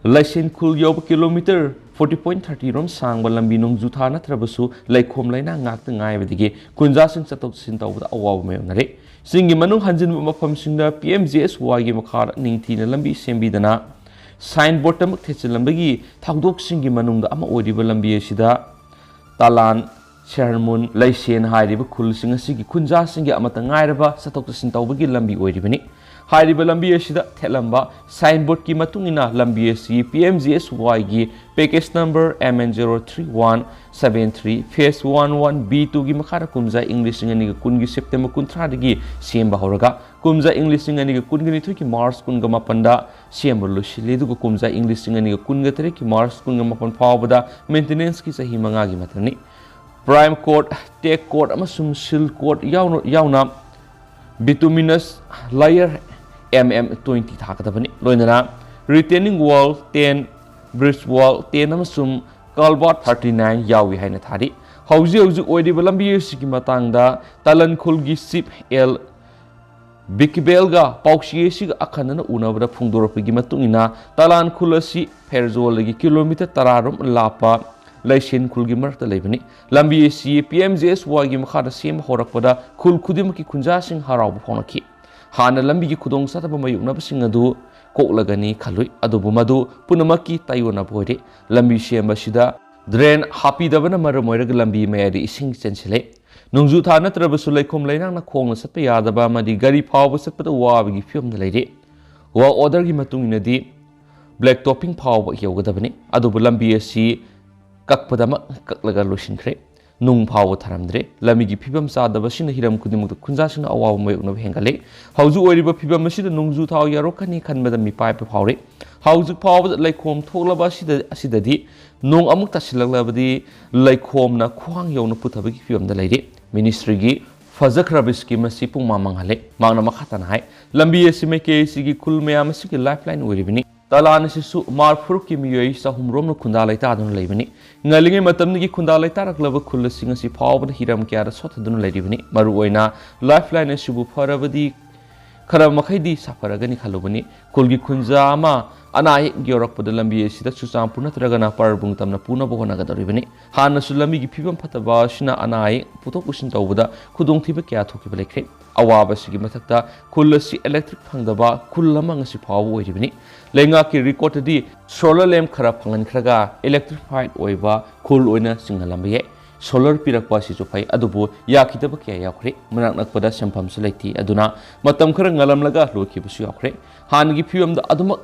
ꯂꯩꯁꯦꯟꯈꯨꯜ ꯌꯧꯕ ꯀꯤꯂꯣꯃꯤꯇꯔ ꯐꯣꯔꯇꯤ ꯄꯣꯏꯟ ꯊꯥꯔꯇꯤ ꯔꯣꯝ ꯁꯥꯡꯕ ꯂꯝꯕꯤ ꯅꯣꯡꯖꯨ ꯊꯥ ꯅꯠꯇ꯭ꯔꯕꯁꯨ ꯂꯩꯈꯣꯝ ꯂꯩꯅꯥꯡ ꯉꯥꯛꯇ ꯉꯥꯏꯕꯗꯒꯤ ꯈꯨꯟꯖꯥꯁꯤꯡ ꯆꯠꯊꯣꯛ ꯆꯠꯁꯤꯟ ꯇꯧꯕꯗ ꯑꯋꯥꯕ ꯃꯥꯌꯣꯛꯅꯔꯦ꯫ ꯆꯤꯡꯒꯤ ꯃꯅꯨꯡ ꯍꯟꯖꯤꯟꯕ ꯃꯐꯝꯁꯤꯡꯗ ꯄꯤ ꯑꯦꯝ ꯖꯤ ꯑꯦꯁ ꯋꯥꯏꯒꯤ ꯃꯈꯥꯗ ꯅꯤꯡꯊꯤꯅ ꯂꯝꯕꯤ ꯁꯦꯝꯕꯤꯗꯅ ꯁꯥꯏꯟ ꯕꯣꯔꯗꯇꯃꯛ ꯊꯦꯠꯆꯤꯜꯂꯝꯕꯒꯤ ꯊꯧꯗꯣꯛꯁꯤꯡꯒꯤ ꯃꯅꯨꯡꯗ ꯑꯃ ꯑꯣꯏꯔꯤꯕ ꯂꯝꯕꯤ ꯑꯁꯤꯗ ꯇꯂꯥꯟ, ꯁꯦꯍꯔꯃꯨꯟ, ꯂꯩꯁꯦꯟ ꯍꯥꯏꯔꯤꯕ ꯈꯨꯜꯁꯤꯡ ꯑꯁꯤꯒꯤ ꯈꯨꯟꯖꯥꯁꯤꯡꯒꯤ ꯑꯃꯠꯇ ꯉꯥꯏꯔꯕ ꯆꯠꯊꯣꯛ ꯆꯠꯁꯤꯟ ꯇꯧꯕꯒꯤ ꯂꯝꯕꯤ ꯑꯣꯏꯔꯤꯕꯅꯤ꯫ ꯍꯥꯏꯔꯤꯕ ꯂꯝꯕꯤ ꯑꯁꯤꯗ ꯊꯦꯠꯂꯝꯕ ꯁꯥꯏꯟ ꯕꯣꯔꯗꯀꯤ ꯃꯇꯨꯡ ꯏꯟꯅ ꯂꯝꯕꯤ ꯑꯁꯤ ꯄꯤ ꯑꯦꯝ ꯖꯤ ꯑꯦꯁ ꯋꯥꯏꯒꯤ package number M N zero three one seven three phase one one B ꯇꯨꯒꯤ ꯃꯈꯥꯗ ꯀꯨꯝꯖꯥ ꯏꯪ ꯂꯤꯁꯤꯡ ꯑꯅꯤꯒ ꯀꯨꯟꯒꯤ ꯁꯦꯞꯇꯦꯝꯕꯔ ꯀꯨꯟꯊ꯭ꯔꯥꯗꯒꯤ ꯁꯦꯝꯕ ꯍꯧꯔꯒ ꯀꯨꯝꯖꯥ ꯏꯪ ꯂꯤꯁꯤꯡ ꯑꯅꯤꯒ ꯀꯨꯟꯒ ꯅꯤꯊꯣꯏꯒꯤ ꯃꯥꯔꯆ ꯀꯨꯟꯒ ꯃꯥꯄꯟꯗ ꯁꯦꯝꯕ ꯂꯣꯏꯁꯤꯜꯂꯤ꯫ ꯑꯗꯨꯒ ꯀꯨꯝꯖꯥ ꯏꯪ ꯂꯤꯁꯤꯡ ꯑꯅꯤꯒ ꯀꯨꯟꯒ ꯇꯔꯦꯠꯀꯤ ꯃꯥꯔꯆ ꯀꯨꯟꯒ ꯃꯥꯄꯟ ꯐꯥꯎꯕꯗ ꯃꯦꯟꯇꯦꯅꯦꯟꯁꯀꯤ ꯆꯍꯤ ꯃꯉꯥꯒꯤ ꯃꯇꯝꯅꯤ꯫ ꯄ꯭ꯔꯥꯏꯝ ꯀꯣꯔꯠ, ꯇꯦꯛ ꯀꯣꯔꯠ ꯑꯃꯁꯨꯡ ꯁꯤꯜ ꯀꯣꯔꯠ ꯌꯥꯎꯅ, ꯌꯥꯎꯅ bituminous layer M M twenty ꯊꯥꯒꯗꯕꯅꯤ꯫ ꯂꯣꯏꯅꯅ retaining wall ten, bridge wall ten ꯑꯃꯁꯨꯡ culvert thirty nine ꯌꯥꯎꯏ ꯍꯥꯏꯅ ꯊꯥꯔꯤ꯫ ꯍꯧꯖꯤꯛ ꯍꯧꯖꯤꯛ ꯑꯣꯏꯔꯤꯕ ꯂꯝꯕꯤ ꯑꯁꯤꯒꯤ ꯃꯇꯥꯡꯗ ꯇꯥꯂꯟꯈꯨꯜꯒꯤ ꯆꯤꯐ ꯑꯦꯜ ꯕꯤꯀꯤꯕꯦꯜꯒ ꯄꯥꯎꯆꯦ ꯑꯁꯤꯒ ꯑꯈꯟꯅꯅ ꯎꯅꯕꯗ ꯐꯣꯡꯗꯣꯔꯛꯄꯒꯤ ꯃꯇꯨꯡ ꯏꯟꯅ, ꯇꯥꯂꯥꯟ ꯈꯨꯜ ꯑꯁꯤ ꯐꯦꯔꯖꯣꯜꯗꯒꯤ ꯀꯤꯂꯣꯃꯤꯇꯔ ꯇꯔꯥ ꯔꯣꯝ ꯂꯥꯞꯄ ꯂꯩꯁꯦꯟ ꯈꯨꯜꯒꯤ ꯃꯔꯛꯇ ꯂꯩꯕꯅꯤ꯫ ꯂꯝꯕꯤ ꯑꯁꯤ ꯄꯤ ꯑꯦꯝ ꯖꯤ ꯑꯦꯁ ꯋꯥꯏꯒꯤ ꯃꯈꯥꯗ ꯁꯦꯝꯕ ꯍꯧꯔꯛꯄꯗ ꯈꯨꯜ ꯈꯨꯗꯤꯡꯃꯛꯀꯤ ꯈꯨꯟꯖꯥꯁꯤꯡ ꯍꯔꯥꯎꯕ ꯐꯣꯡꯂꯛꯈꯤ꯫ ꯍꯥꯟꯅ ꯂꯝꯕꯤꯒꯤ ꯈꯨꯗꯣꯡꯆꯥꯗꯕ ꯃꯥꯌꯣꯛꯅꯕꯁꯤꯡ ꯑꯗꯨ ꯀꯣꯛꯂꯒꯅꯤ ꯈꯜꯂꯨꯏ, ꯑꯗꯨꯕꯨ ꯃꯗꯨ ꯄꯨꯝꯅꯃꯛꯀꯤ ꯇꯥꯏꯑꯣꯟꯅꯕ ꯑꯣꯏꯔꯦ꯫ ꯂꯝꯕꯤ ꯁꯦꯝꯕ ꯑꯁꯤꯗ ꯗ꯭ꯔꯦꯟ ꯍꯥꯞꯄꯤꯗꯕꯅ ꯃꯔꯝ ꯑꯣꯏꯔꯒ ꯂꯝꯕꯤ ꯃꯌꯥꯏꯗ ꯏꯁꯤꯡ ꯆꯦꯟꯁꯤꯜꯂꯦ꯫ ꯅꯣꯡꯖꯨ ꯊꯥ ꯅꯠꯇ꯭ꯔꯕꯁꯨ ꯂꯩꯈꯣꯝ ꯂꯩꯅꯥꯡꯅ ꯈꯣꯡꯅ ꯆꯠꯄ ꯌꯥꯗꯕ ꯑꯃꯗꯤ ꯒꯥꯔꯤ ꯐꯥꯎꯕ ꯆꯠꯄꯗ ꯋꯥꯕꯒꯤ ꯐꯤꯕꯝꯗ ꯂꯩꯔꯦ꯫ ꯋꯥꯔꯛ ꯑꯣꯔꯗꯔꯒꯤ ꯃꯇꯨꯡ ꯏꯟꯅꯗꯤ ꯕ꯭ꯂꯦꯛ ꯇꯣꯞꯄꯤꯡ ꯐꯥꯎꯕ ꯌꯧꯒꯗꯕꯅꯤ, ꯑꯗꯨꯕꯨ ꯂꯝꯕꯤ ꯑꯁꯤ ꯀꯛꯄꯗꯃꯛ ꯀꯛꯂꯒ ꯂꯣꯏꯁꯤꯟꯈ꯭ꯔꯦ꯫ ꯅꯨꯡ ꯐꯥꯎꯕ ꯊꯥꯔꯝꯗ꯭ꯔꯦ꯫ ꯂꯝꯕꯤꯒꯤ ꯐꯤꯕꯝ ꯆꯥꯗꯕꯁꯤꯅ ꯍꯤꯔꯝ ꯈꯨꯗꯤꯡꯃꯛꯇ ꯈꯨꯟꯖꯥꯁꯤꯡꯅ ꯑꯋꯥꯕ ꯃꯥꯌꯣꯛꯅꯕ ꯍꯦꯟꯒꯠꯂꯦ꯫ ꯍꯧꯖꯤꯛ ꯑꯣꯏꯔꯤꯕ ꯐꯤꯕꯝ ꯑꯁꯤꯗ ꯅꯣꯡꯖꯨ ꯊꯥ ꯌꯥꯎꯔꯛꯀꯅꯤ ꯈꯟꯕꯗ ꯃꯤꯄꯥꯏꯕ ꯐꯥꯎꯔꯦ꯫ ꯍꯧꯖꯤꯛ ꯐꯥꯎꯕꯗ ꯂꯩꯈꯣꯝ ꯊꯣꯛꯂꯕ ꯑꯁꯤꯗ, ꯑꯁꯤꯗꯗꯤ ꯅꯣꯡ ꯑꯃꯨꯛ ꯇꯥꯁꯤꯜꯂꯛꯂꯕꯗꯤ ꯂꯩꯈꯣꯝꯅ ꯈ꯭ꯋꯥꯡ ꯌꯧꯅ ꯄꯨꯊꯕꯒꯤ ꯐꯤꯕꯝꯗ ꯂꯩꯔꯦ꯫ ꯃꯤꯅꯤꯁꯇ꯭ꯔꯤꯒꯤ ꯐꯖꯈ꯭ꯔꯕ ꯁ꯭ꯀꯤꯝ ꯑꯁꯤ ꯄꯨꯡꯃꯥꯡ ꯃꯥꯡꯍꯜꯂꯦ꯫ ꯃꯍꯥꯛꯅ ꯃꯈꯥ ꯇꯥꯅ ꯍꯥꯏ, ꯂꯝꯕꯤ ꯑꯁꯤ ꯃꯥꯏꯀꯩ ꯑꯁꯤꯒꯤ ꯈꯨꯜ ꯃꯌꯥꯝ ꯑꯁꯤꯒꯤ ꯂꯥꯏꯐ ꯂꯥꯏꯟ ꯑꯣꯏꯔꯤꯕꯅꯤ꯫ ꯇꯂꯥꯟ ꯑꯁꯤꯁꯨ ꯃꯥꯔꯐꯨꯔꯨꯛꯀꯤ ꯃꯤꯑꯣꯏ ꯆꯍꯨꯝ ꯔꯣꯝꯅ ꯈꯨꯟꯗꯥ ꯂꯩꯇꯥꯗꯨꯅ ꯂꯩꯕꯅꯤ꯫ ꯉꯜꯂꯤꯉꯩ ꯃꯇꯝꯗꯒꯤ ꯈꯨꯟꯗꯥ ꯂꯩꯇꯥꯔꯛꯂꯕ ꯈꯨꯜ ꯑꯁꯤ ꯉꯁꯤ ꯐꯥꯎꯕꯗ ꯍꯤꯔꯝ ꯀꯌꯥꯗ ꯁꯣꯠꯊꯗꯨꯅ ꯂꯩꯔꯤꯕꯅꯤ꯫ ꯃꯔꯨꯑꯣꯏꯅ ꯂꯥꯏꯐ ꯂꯥꯏꯟ ꯑꯁꯤꯕꯨ ꯐꯔꯕꯗꯤ ꯈꯔ ꯃꯈꯩꯗꯤ ꯁꯥꯐꯔꯒꯅꯤ ꯈꯜꯂꯨꯕꯅꯤ꯫ ꯈꯨꯜꯒꯤ ꯈꯨꯟꯖꯥ ꯑꯃ ꯑꯅꯥ ꯑꯌꯦꯛ ꯌꯧꯔꯛꯄꯗ ꯂꯝꯕꯤ ꯑꯁꯤꯗ ꯆꯨꯔꯆꯥꯟꯄꯨꯔ ꯅꯠꯇ꯭ꯔꯒꯅ ꯄꯔꯕꯨꯡ ꯇꯝꯅ ꯄꯨꯅꯕ ꯍꯣꯠꯅꯒꯗꯧꯔꯤꯕꯅꯤ꯫ ꯍꯥꯟꯅꯁꯨ ꯂꯝꯕꯤꯒꯤ ꯐꯤꯕꯝ ꯐꯠꯇꯕ ꯑꯁꯤꯅ ꯑꯅꯥ ꯑꯌꯦꯛ ꯄꯨꯊꯣꯛ ꯄꯨꯁꯤꯟ ꯇꯧꯕꯗ ꯈꯨꯗꯣꯡꯊꯤꯕ ꯀꯌꯥ ꯊꯣꯛꯈꯤꯕ ꯂꯩꯈ꯭ꯔꯦ꯫ ꯑꯋꯥꯕ ꯑꯁꯤꯒꯤ ꯃꯊꯛꯇ ꯈꯨꯜ ꯑꯁꯤ ꯏꯂꯦꯛꯇ꯭ꯔꯤꯛ ꯐꯪꯗꯕ ꯈꯨꯜ ꯑꯃ ꯉꯁꯤ ꯐꯥꯎꯕ ꯑꯣꯏꯔꯤꯕꯅꯤ꯫ ꯂꯩꯉꯥꯛꯀꯤ ꯔꯦꯀꯣꯔꯗꯇꯗꯤ ꯁꯣꯂꯔ ꯂꯦꯝꯞ ꯈꯔ ꯐꯪꯍꯟꯈ꯭ꯔꯒ ꯏꯂꯦꯛꯇ꯭ꯔꯤꯐꯥꯏꯠ ꯑꯣꯏꯕ ꯈꯨꯜ ꯑꯣꯏꯅ ꯆꯤꯡꯍꯜꯂꯝꯕ ꯌꯥꯏ꯫ ꯁꯣꯂꯔ ꯄꯤꯔꯛꯄ ꯑꯁꯤꯁꯨ ꯐꯩ, ꯑꯗꯨꯕꯨ ꯌꯥꯈꯤꯗꯕ ꯀꯌꯥ ꯌꯥꯎꯈ꯭ꯔꯦ꯫ ꯃꯅꯥꯛ ꯅꯛꯄꯗ ꯁꯦꯟꯐꯝꯁꯨ ꯂꯩꯇꯦ, ꯑꯗꯨꯅ ꯃꯇꯝ ꯈꯔ ꯉꯜꯂꯝꯂꯒ ꯂꯣꯏꯈꯤꯕꯁꯨ ꯌꯥꯎꯈ꯭ꯔꯦ꯫ ꯍꯥꯟꯅꯒꯤ ꯐꯤꯕꯝꯗ ꯑꯗꯨꯃꯛ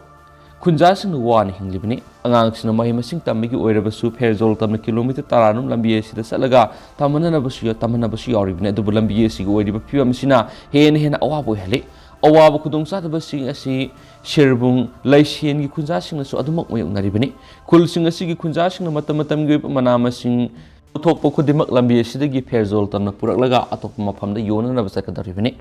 ꯈꯨꯟꯖꯥꯁꯤꯡꯅ ꯋꯥꯅ ꯍꯤꯡꯂꯤꯕꯅꯤ꯫ ꯑꯉꯥꯡꯁꯤꯡꯅ ꯃꯍꯩ ꯃꯁꯤꯡ ꯇꯝꯕꯒꯤ ꯑꯣꯏꯔꯕꯁꯨ ꯐꯦꯔꯖꯣꯜ ꯇꯝꯅ ꯀꯤꯂꯣꯃꯤꯇꯔ ꯇꯔꯥꯔꯣꯝ ꯂꯝꯕꯤ ꯑꯁꯤꯗ ꯆꯠꯂꯒ ꯇꯝꯍꯟꯅꯕꯁꯨ ꯌꯥ-, ꯇꯝꯍꯟꯅꯕꯁꯨ ꯌꯥꯎꯔꯤꯕꯅꯤ꯫ ꯑꯗꯨꯕꯨ ꯂꯝꯕꯤ ꯑꯁꯤꯒꯤ ꯑꯣꯏꯔꯤꯕ ꯐꯤꯕꯝ ꯑꯁꯤꯅ ꯍꯦꯟꯅ ꯍꯦꯟꯅ ꯑꯋꯥꯕ ꯑꯣꯏꯍꯜꯂꯤ꯫ ꯑꯋꯥꯕ ꯈꯨꯗꯣꯡꯆꯥꯗꯕꯁꯤꯡ ꯑꯁꯤ ꯁꯤꯔꯕꯨꯡ ꯂꯩꯁꯦꯟꯒꯤ ꯈꯨꯟꯖꯥꯁꯤꯡꯅꯁꯨ ꯑꯗꯨꯃꯛ ꯃꯥꯌꯣꯛꯅꯔꯤꯕꯅꯤ꯫ ꯈꯨꯜꯁꯤꯡ ꯑꯁꯤꯒꯤ ꯈꯨꯟꯖꯥꯁꯤꯡꯅ ꯃꯇꯝ ꯃꯇꯝꯒꯤ ꯑꯣꯏꯕ ꯃꯅꯥ ꯃꯁꯤꯡ ꯄꯨꯊꯣꯛꯄ ꯈꯨꯗꯤꯡꯃꯛ ꯂꯝꯕꯤ ꯑꯁꯤꯗꯒꯤ ꯐꯦꯔꯖꯣꯜ ꯇꯝꯅ ꯄꯨꯔꯛꯂꯒ ꯑꯇꯣꯞꯄ ꯃꯐꯝꯗ ꯌꯣꯟꯅꯅꯕ ꯆꯠꯀꯗꯧꯔꯤꯕꯅꯤ꯫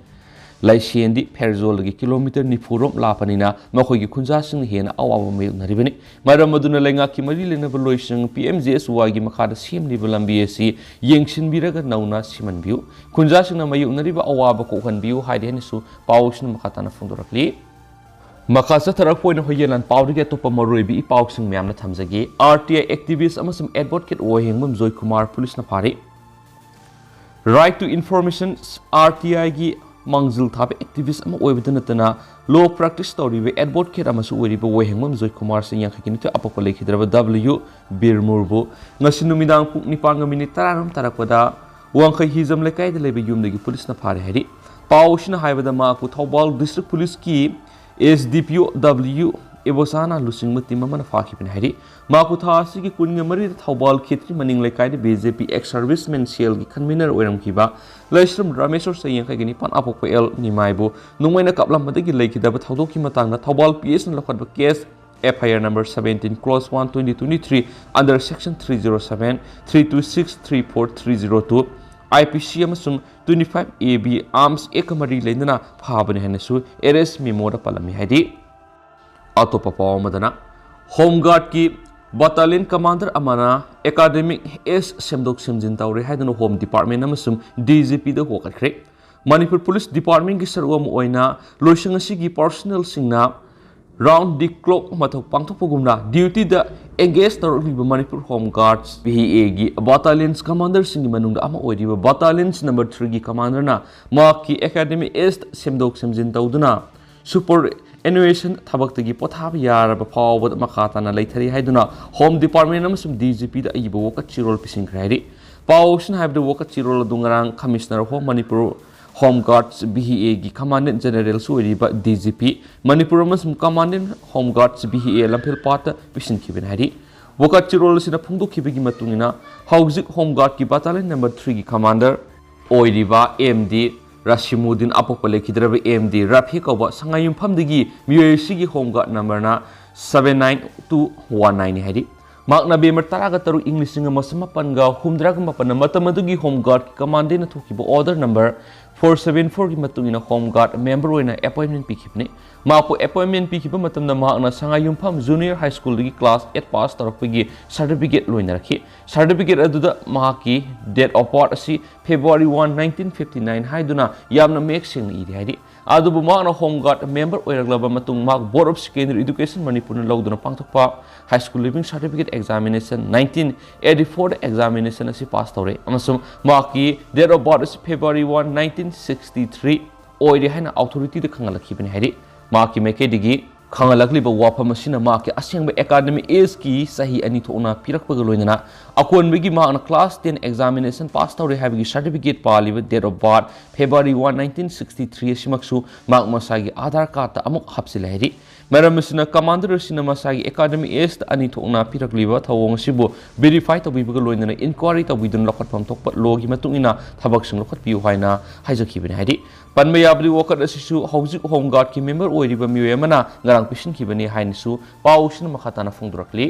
ꯂꯩꯁꯦꯟꯗꯤ ꯐꯦꯔꯖꯣꯜꯗꯒꯤ ꯀꯤꯂꯣꯃꯤꯇꯔ ꯅꯤꯐꯨ ꯔꯣꯝ ꯂꯥꯞꯄꯅꯤꯅ ꯃꯈꯣꯏꯒꯤ ꯈꯨꯟꯖꯥꯁꯤꯡꯅ ꯍꯦꯟꯅ ꯑꯋꯥꯕ ꯃꯥꯌꯣꯛꯅꯔꯤꯕꯅꯤ꯫ ꯃꯔꯝ ꯑꯗꯨꯅ ꯂꯩꯉꯥꯛꯀꯤ ꯃꯔꯤ ꯂꯩꯅꯕ ꯂꯣꯏꯁꯪ, ꯄꯤ ꯑꯦꯝ ꯖꯤ ꯑꯦꯁ ꯋꯥꯏꯒꯤ ꯃꯈꯥꯗ ꯁꯦꯝꯂꯤꯕ ꯂꯝꯕꯤ ꯑꯁꯤ ꯌꯦꯡꯁꯤꯟꯕꯤꯔꯒ ꯅꯧꯅ ꯁꯦꯝꯍꯟꯕꯤꯌꯨ꯫ ꯈꯨꯟꯖꯥꯁꯤꯡꯅ ꯃꯥꯌꯣꯛꯅꯔꯤꯕ ꯑꯋꯥꯕ ꯀꯣꯛꯍꯟꯕꯤꯌꯨ ꯍꯥꯏꯗꯤ ꯍꯥꯏꯅꯁꯨ ꯄꯥꯎꯁꯤꯅ ꯃꯈꯥ ꯇꯥꯅ ꯐꯣꯡꯗꯣꯔꯛꯂꯤ꯫ ꯃꯈꯥ ꯆꯠꯊꯔꯛꯄ ꯑꯣꯏꯅ ꯍꯣꯌꯦꯟ ꯂꯥꯟ ꯄꯥꯎꯗꯒꯤ ꯑꯇꯣꯞꯄ ꯃꯔꯨꯑꯣꯏꯕ ꯏ ꯄꯥꯎꯁꯤꯡ ꯃꯌꯥꯝꯅ ꯊꯝꯖꯒꯦ꯫ ꯑꯥꯔ ꯇꯤ ꯑꯥꯏ ꯑꯦꯛꯇꯤꯚꯤꯁ ꯑꯃꯁꯨꯡ ꯑꯦꯗꯚꯣꯀꯦꯠ ꯑꯣꯏꯍꯦꯡꯕꯝ ꯖꯣꯏ ꯀꯨꯃꯥꯔ ꯄꯨꯂꯤꯁꯅ ꯐꯥꯔꯤ꯫ Right to Information, R T ꯑꯥꯏꯒꯤ ꯃꯥꯡꯖꯤꯜ ꯊꯥꯕ ꯑꯦꯛꯇꯤꯚꯤꯁ ꯑꯃ ꯑꯣꯏꯕꯗ ꯅꯠꯇꯅ ꯂꯣ ꯄ꯭ꯔꯦꯛꯇꯤꯁ ꯇꯧꯔꯤꯕ ꯑꯦꯗꯚꯣꯀꯦꯠ ꯑꯃꯁꯨ ꯑꯣꯏꯔꯤꯕ ꯋꯥꯍꯦꯡꯕꯝ ꯖꯣꯏꯀꯨꯃꯥꯔ ꯆꯍꯤ ꯌꯥꯡꯈꯩꯒ ꯅꯤꯊꯣꯏ ꯑꯄꯣꯛꯄ ꯂꯩꯈꯤꯗ꯭ꯔꯕ ꯗꯕ꯭ꯂꯤꯌꯨ ꯕꯤꯔꯃꯨꯔꯕꯨ ꯉꯁꯤ ꯅꯨꯃꯤꯗꯥꯡ ꯄꯨꯡ ꯅꯤꯄꯥꯟꯒ ꯃꯤꯅꯤꯠ ꯇꯔꯥꯔꯣꯝ ꯇꯥꯔꯛꯄꯗ ꯋꯥꯡꯈꯩ ꯍꯤꯖꯝ ꯂꯩꯀꯥꯏꯗ ꯂꯩꯕ ꯌꯨꯝꯗꯒꯤ ꯄꯨꯂꯤꯁꯅ ꯐꯥꯔꯦ ꯍꯥꯏꯔꯤ꯫ ꯄꯥꯎ ꯑꯁꯤꯅ ꯍꯥꯏꯕꯗ ꯃꯍꯥꯛꯄꯨ ꯊꯧꯕꯥꯜ ꯗꯤꯁꯇ꯭ꯔꯤꯛ ꯄꯨꯂꯤꯁꯀꯤ ꯑꯦꯁ ꯗꯤ ꯄꯤ ꯑꯣ ꯗꯕ꯭ꯂꯤꯌꯨ ꯑꯦꯕꯣꯁꯥꯅ ꯂꯨꯆꯤꯡꯕ ꯇꯤꯝ ꯑꯃꯅ ꯐꯥꯈꯤꯕꯅꯤ ꯍꯥꯏꯔꯤ꯫ ꯃꯍꯥꯛꯄꯨ ꯊꯥ ꯑꯁꯤꯒꯤ ꯀꯨꯟꯒ ꯃꯔꯤꯗ ꯊꯧꯕꯥꯜ ꯈꯦꯇ꯭ꯔꯤ ꯃꯅꯤꯡ ꯂꯩꯀꯥꯏꯗ ꯕꯤ ꯖꯦ ꯄꯤ ꯑꯦꯛꯁ ꯁꯔꯚꯤꯁꯃꯦꯟ ꯁꯦꯜꯒꯤ ꯀꯟꯚꯤꯅꯔ ꯑꯣꯏꯔꯝꯈꯤꯕ ꯂꯩꯁ꯭ꯔꯝ ꯔꯥꯃꯦꯁꯣꯔ ꯆꯍꯤ ꯌꯥꯡꯈꯩꯒ ꯅꯤꯄꯥꯟ ꯑꯄꯣꯛꯄ ꯑꯦꯜ ꯅꯤꯃꯥꯏꯕꯨ ꯅꯣꯡꯃꯩꯅ ꯀꯥꯞꯂꯝꯕꯗꯒꯤ ꯂꯩꯈꯤꯗꯕ ꯊꯧꯗꯣꯛꯀꯤ ꯃꯇꯥꯡꯗ ꯊꯧꯕꯥꯜ ꯄꯤ ꯑꯦꯁꯅ ꯂꯧꯈꯠꯄ case F I R number seventeen clause one twenty twenty three under section three zero seven, three two six, three four, three zero two, I P C ꯑꯃꯁꯨꯡ twenty five A B arms act ꯃꯔꯤ ꯂꯩꯅꯅ ꯐꯥꯕꯅꯤ ꯍꯥꯏꯅꯁꯨ Ares ꯃꯦꯃꯣꯗ ꯄꯜꯂꯝꯃꯤ ꯍꯥꯏꯔꯤ꯫ ꯑꯇꯣꯞꯄ ꯄꯥꯎ ꯑꯃꯗꯅ, home ꯒꯥꯔꯗꯀꯤ ꯕꯠꯇꯥꯂꯤꯌꯟ ꯀꯃꯥꯟꯗꯔ ꯑꯃꯅ ꯑꯦꯀꯥꯗꯦꯃꯤꯛ ꯑꯦꯖ ꯁꯦꯝꯗꯣꯛ ꯁꯦꯝꯖꯤꯟ ꯇꯧꯔꯦ ꯍꯥꯏꯗꯨꯅ ꯍꯣꯝ ꯗꯤꯄꯥꯔꯠꯃꯦꯟ ꯑꯃꯁꯨꯡ ꯗꯤ ꯖꯤ ꯄꯤꯗ ꯋꯥꯀꯠꯈ꯭ꯔꯦ꯫ ꯃꯅꯤꯄꯨꯔ ꯄꯨꯂꯤꯁ ꯗꯤꯄꯥꯔꯠꯃꯦꯟꯒꯤ ꯁꯔꯨꯛ ꯑꯃ ꯑꯣꯏꯅ ꯂꯣꯏꯁꯪ ꯑꯁꯤꯒꯤ ꯄꯥꯔꯁꯣꯅꯦꯜꯁꯤꯡꯅ ꯔꯥꯎꯟ ꯗꯤ ꯀ꯭ꯂꯣꯛ ꯃꯊꯧ ꯄꯥꯡꯊꯣꯛꯄꯒꯨꯝꯅ ꯗ꯭ꯌꯨꯇꯤꯗ ꯑꯦꯡꯒꯦꯖ ꯇꯧꯔꯛꯂꯤꯕ Manipur home guards, B A ꯒꯤ ꯕꯠꯇꯥꯂꯤꯌꯟꯁ ꯀꯃꯥꯟꯗꯔꯁꯤꯡꯒꯤ ꯃꯅꯨꯡꯗ ꯑꯃ ꯑꯣꯏꯔꯤꯕ ꯕꯠꯇꯥꯂꯤꯌꯟꯁ ꯅꯝꯕꯔ ꯊ꯭ꯔꯤꯒꯤ ꯀꯃꯥꯟꯗꯔꯅ ꯃꯍꯥꯛꯀꯤ ꯑꯦꯀꯥꯗꯦꯃꯤꯛ ꯑꯦꯖ ꯁꯦꯝꯗꯣꯛ ꯁꯦꯝꯖꯤꯟ ꯇꯧꯗꯨꯅ ꯁꯨꯄꯔ ꯑꯦꯅꯨꯑꯦꯁꯟ ꯊꯕꯛꯇꯒꯤ ꯄꯣꯊꯥꯕ ꯌꯥꯔꯕ ꯐꯥꯎꯕꯗ ꯃꯈꯥ ꯇꯥꯅ ꯂꯩꯊꯔꯤ ꯍꯥꯏꯗꯨꯅ ꯍꯣꯝ ꯗꯤꯄꯥꯔꯠꯃꯦꯟ ꯑꯃꯁꯨꯡ ꯗꯤ ꯖꯤ ꯄꯤꯗ ꯑꯏꯕ ꯋꯥꯀꯠ ꯆꯦꯔꯣꯜ ꯄꯤꯁꯤꯟꯈ꯭ꯔꯦ ꯍꯥꯏꯔꯤ꯫ ꯄꯥꯎꯁꯤꯅ ꯍꯥꯏꯕꯗ ꯋꯥꯀꯠ ꯆꯦꯔꯣꯜ ꯑꯗꯨ ꯉꯔꯥꯡ commissioner home Manipur home guards B A ꯒꯤ ꯀꯃꯥꯟꯗꯦꯟ ꯖꯦꯅꯔꯦꯜꯁꯨ ꯑꯣꯏꯔꯤꯕ ꯗꯤ ꯖꯤ ꯄꯤ ꯃꯅꯤꯄꯨꯔ ꯑꯃꯁꯨꯡ commandant home guards B A ꯂꯝꯐꯦꯜꯄꯥꯠꯇ ꯄꯤꯁꯤꯟꯈꯤꯕꯅꯤ ꯍꯥꯏꯔꯤ꯫ ꯋꯥꯀꯠ ꯆꯦꯔꯣꯜ ꯑꯁꯤꯅ ꯐꯣꯡꯗꯣꯛꯈꯤꯕꯒꯤ ꯃꯇꯨꯡ ꯏꯟꯅ ꯍꯧꯖꯤꯛ ꯍꯣꯝ ꯒꯥꯔꯗꯀꯤ ꯕꯠꯇꯥꯂꯤꯌꯟ ꯅꯝꯕꯔ ꯊ꯭ꯔꯤꯒꯤ ꯀꯃꯥꯟꯗꯔ ꯑꯣꯏꯔꯤꯕ ꯑꯦꯝ ꯗꯤ ꯔꯥꯁꯤꯃꯨꯗꯤꯟ ꯑꯄꯣꯛꯄ ꯂꯩꯈꯤꯗ꯭ꯔꯕ ꯑꯦꯝ ꯗꯤ ꯔꯥꯐꯤ ꯀꯧꯕ ꯁꯉꯥꯏꯌꯨꯝꯐꯝꯗꯒꯤ ꯃꯤꯑꯣꯏ ꯑꯁꯤꯒꯤ ꯍꯣꯝ ꯒꯥꯔꯗ ꯅꯝꯕꯔꯅ seven nine two one nine ꯅꯤ ꯍꯥꯏꯔꯤ꯫ ꯃꯍꯥꯛ ꯅꯕꯦꯝꯕꯔ ꯇꯔꯥꯒ ꯇꯔꯨꯛ ꯏꯪ ꯂꯤꯁꯤꯡ ꯑꯃ ꯆꯃꯥꯄꯟꯒ ꯍꯨꯝꯗ꯭ꯔꯥꯒ ꯃꯥꯄꯟꯗ ꯃꯇꯝ ꯑꯗꯨꯒꯤ ꯍꯣꯝ ꯒꯥꯔꯗꯀꯤ ꯀꯃꯥꯟꯗꯦꯟꯅ ꯊꯣꯛꯈꯤꯕ ꯑꯣꯔꯗꯔ ꯅꯝꯕꯔ ꯐꯣꯔ ꯁꯚꯦꯟ ꯐꯣꯔꯒꯤ ꯃꯇꯨꯡ ꯏꯟꯅ ꯍꯣꯝ ꯒꯥꯔꯗ ꯃꯦꯝꯕꯔ ꯑꯣꯏꯅ ꯑꯦꯄꯣꯏꯟꯃꯦꯟ ꯄꯤꯈꯤꯕꯅꯤ꯫ ꯃꯍꯥꯛꯄꯨ ꯑꯦꯄꯣꯏꯟꯃꯦꯟ ꯄꯤꯈꯤꯕ ꯃꯇꯝꯗ ꯃꯍꯥꯛꯅ ꯁꯉꯥꯏꯌꯨꯝꯐꯝ ꯖꯨꯅꯤꯌꯔ ꯍꯥꯏ ꯁ꯭ꯀꯨꯜꯗꯒꯤ ꯀ꯭ꯂꯥꯁ ꯑꯦꯠ ꯄꯥꯁ ꯇꯧꯔꯛꯄꯒꯤ ꯁꯥꯔꯇꯤꯐꯤꯀꯦꯠ ꯂꯣꯏꯅꯔꯛꯈꯤ꯫ ꯁꯥꯔꯇꯤꯐꯤꯀꯦꯠ ꯑꯗꯨꯗ ꯃꯍꯥꯛꯀꯤ date of birth ꯑꯁꯤ February one, nineteen fifty nine ꯍꯥꯏꯗꯨꯅ ꯌꯥꯝꯅ ꯃꯌꯦꯛ ꯁꯦꯡꯅ ꯏꯔꯤ ꯍꯥꯏꯔꯤ꯫ ꯑꯗꯨꯕꯨ ꯃꯍꯥꯛꯅ ꯍꯣꯝ ꯒꯥꯔꯗ ꯃꯦꯝꯕꯔ ꯑꯣꯏꯔꯛꯂꯕ ꯃꯇꯨꯡ ꯃꯍꯥꯛ Board of Secondary Education ꯃꯅꯤꯄꯨꯔꯅ ꯂꯧꯗꯨꯅ ꯄꯥꯡꯊꯣꯛꯄ High School Leaving Certificate Examination nineteen eighty four examination ꯑꯁꯤ ꯄꯥꯁ ꯇꯧꯔꯦ ꯑꯃꯁꯨꯡ ꯃꯍꯥꯛꯀꯤ date of birth ꯑꯁꯤ February one, nineteen sixty three ꯑꯣꯏꯔꯦ ꯍꯥꯏꯅ ꯑꯣꯊꯣꯔꯤꯇꯤꯗ ꯈꯪꯍꯜꯂꯛꯈꯤꯕꯅꯤ ꯍꯥꯏꯔꯤ꯫ ꯃꯍꯥꯛꯀꯤ ꯃꯥꯏꯀꯩꯗꯒꯤ ꯈꯪꯍꯜꯂꯛꯂꯤꯕ ꯋꯥꯐꯝ ꯑꯁꯤꯅ ꯃꯍꯥꯛꯀꯤ ꯑꯁꯦꯡꯕ ꯑꯦꯀꯥꯗꯃꯤꯛ ꯑꯦꯖꯀꯤ ꯆꯍꯤ ꯑꯅꯤ ꯊꯣꯛꯅ ꯄꯤꯔꯛꯄꯒ ꯂꯣꯏꯅꯅ ꯑꯀꯣꯟꯕꯒꯤ ꯃꯍꯥꯛꯅ ꯀ꯭ꯂꯥꯁ ꯇꯦꯟ ꯑꯦꯛꯖꯥꯃꯤꯅꯦꯁꯟ ꯄꯥꯁ ꯇꯧꯔꯦ ꯍꯥꯏꯕꯒꯤ ꯁꯥꯔꯇꯤꯐꯤꯀꯦꯠ ꯄꯥꯜꯂꯤꯕ date of birth February one, nineteen sixty three ꯑꯁꯤꯃꯛꯁꯨ ꯃꯍꯥꯛ ꯃꯁꯥꯒꯤ ꯑꯥꯙꯥꯔ ꯀꯥꯔꯗꯇ ꯑꯃꯨꯛ ꯍꯥꯞꯆꯤꯜꯂꯦ ꯍꯥꯏꯔꯤ꯫ ꯃꯔꯝ ꯑꯁꯤꯅ ꯀꯃꯥꯟꯗꯔ ꯑꯁꯤꯅ ꯃꯁꯥꯒꯤ ꯑꯦꯀꯥꯗꯃꯤꯛ ꯑꯦꯖꯇ ꯑꯅꯤ ꯊꯣꯛꯅ ꯄꯤꯔꯛꯂꯤꯕ ꯊꯧꯑꯣꯡ ꯑꯁꯤꯕꯨ ꯚꯦꯔꯤꯐꯥꯏ ꯇꯧꯕꯤꯕꯒ ꯂꯣꯏꯅꯅ ꯏꯟꯀ꯭ꯋꯥꯏꯔꯤ ꯇꯧꯕꯤꯗꯨꯅ ꯂꯧꯈꯠꯐꯝ ꯊꯣꯛꯄ ꯂꯣꯒꯤ ꯃꯇꯨꯡ ꯏꯟꯅ ꯊꯕꯛꯁꯤꯡ ꯂꯧꯈꯠꯄꯤꯌꯨ ꯍꯥꯏꯅ ꯍꯥꯏꯖꯈꯤꯕꯅꯤ ꯍꯥꯏꯔꯤ꯫ ꯄꯟꯕ ꯌꯥꯕꯗꯤ ꯋꯥꯀꯠ ꯑꯁꯤꯁꯨ ꯍꯧꯖꯤꯛ ꯍꯣꯝ ꯒꯥꯔꯗꯀꯤ ꯃꯦꯝꯕꯔ ꯑꯣꯏꯔꯤꯕ ꯃꯤꯑꯣꯏ ꯑꯃꯅ ꯉꯔꯥꯡ ꯄꯤꯁꯤꯟꯈꯤꯕꯅꯤ ꯍꯥꯏꯅꯁꯨ ꯄꯥꯎꯁꯤꯅ ꯃꯈꯥ ꯇꯥꯅ ꯐꯣꯡꯗꯣꯔꯛꯂꯤ꯫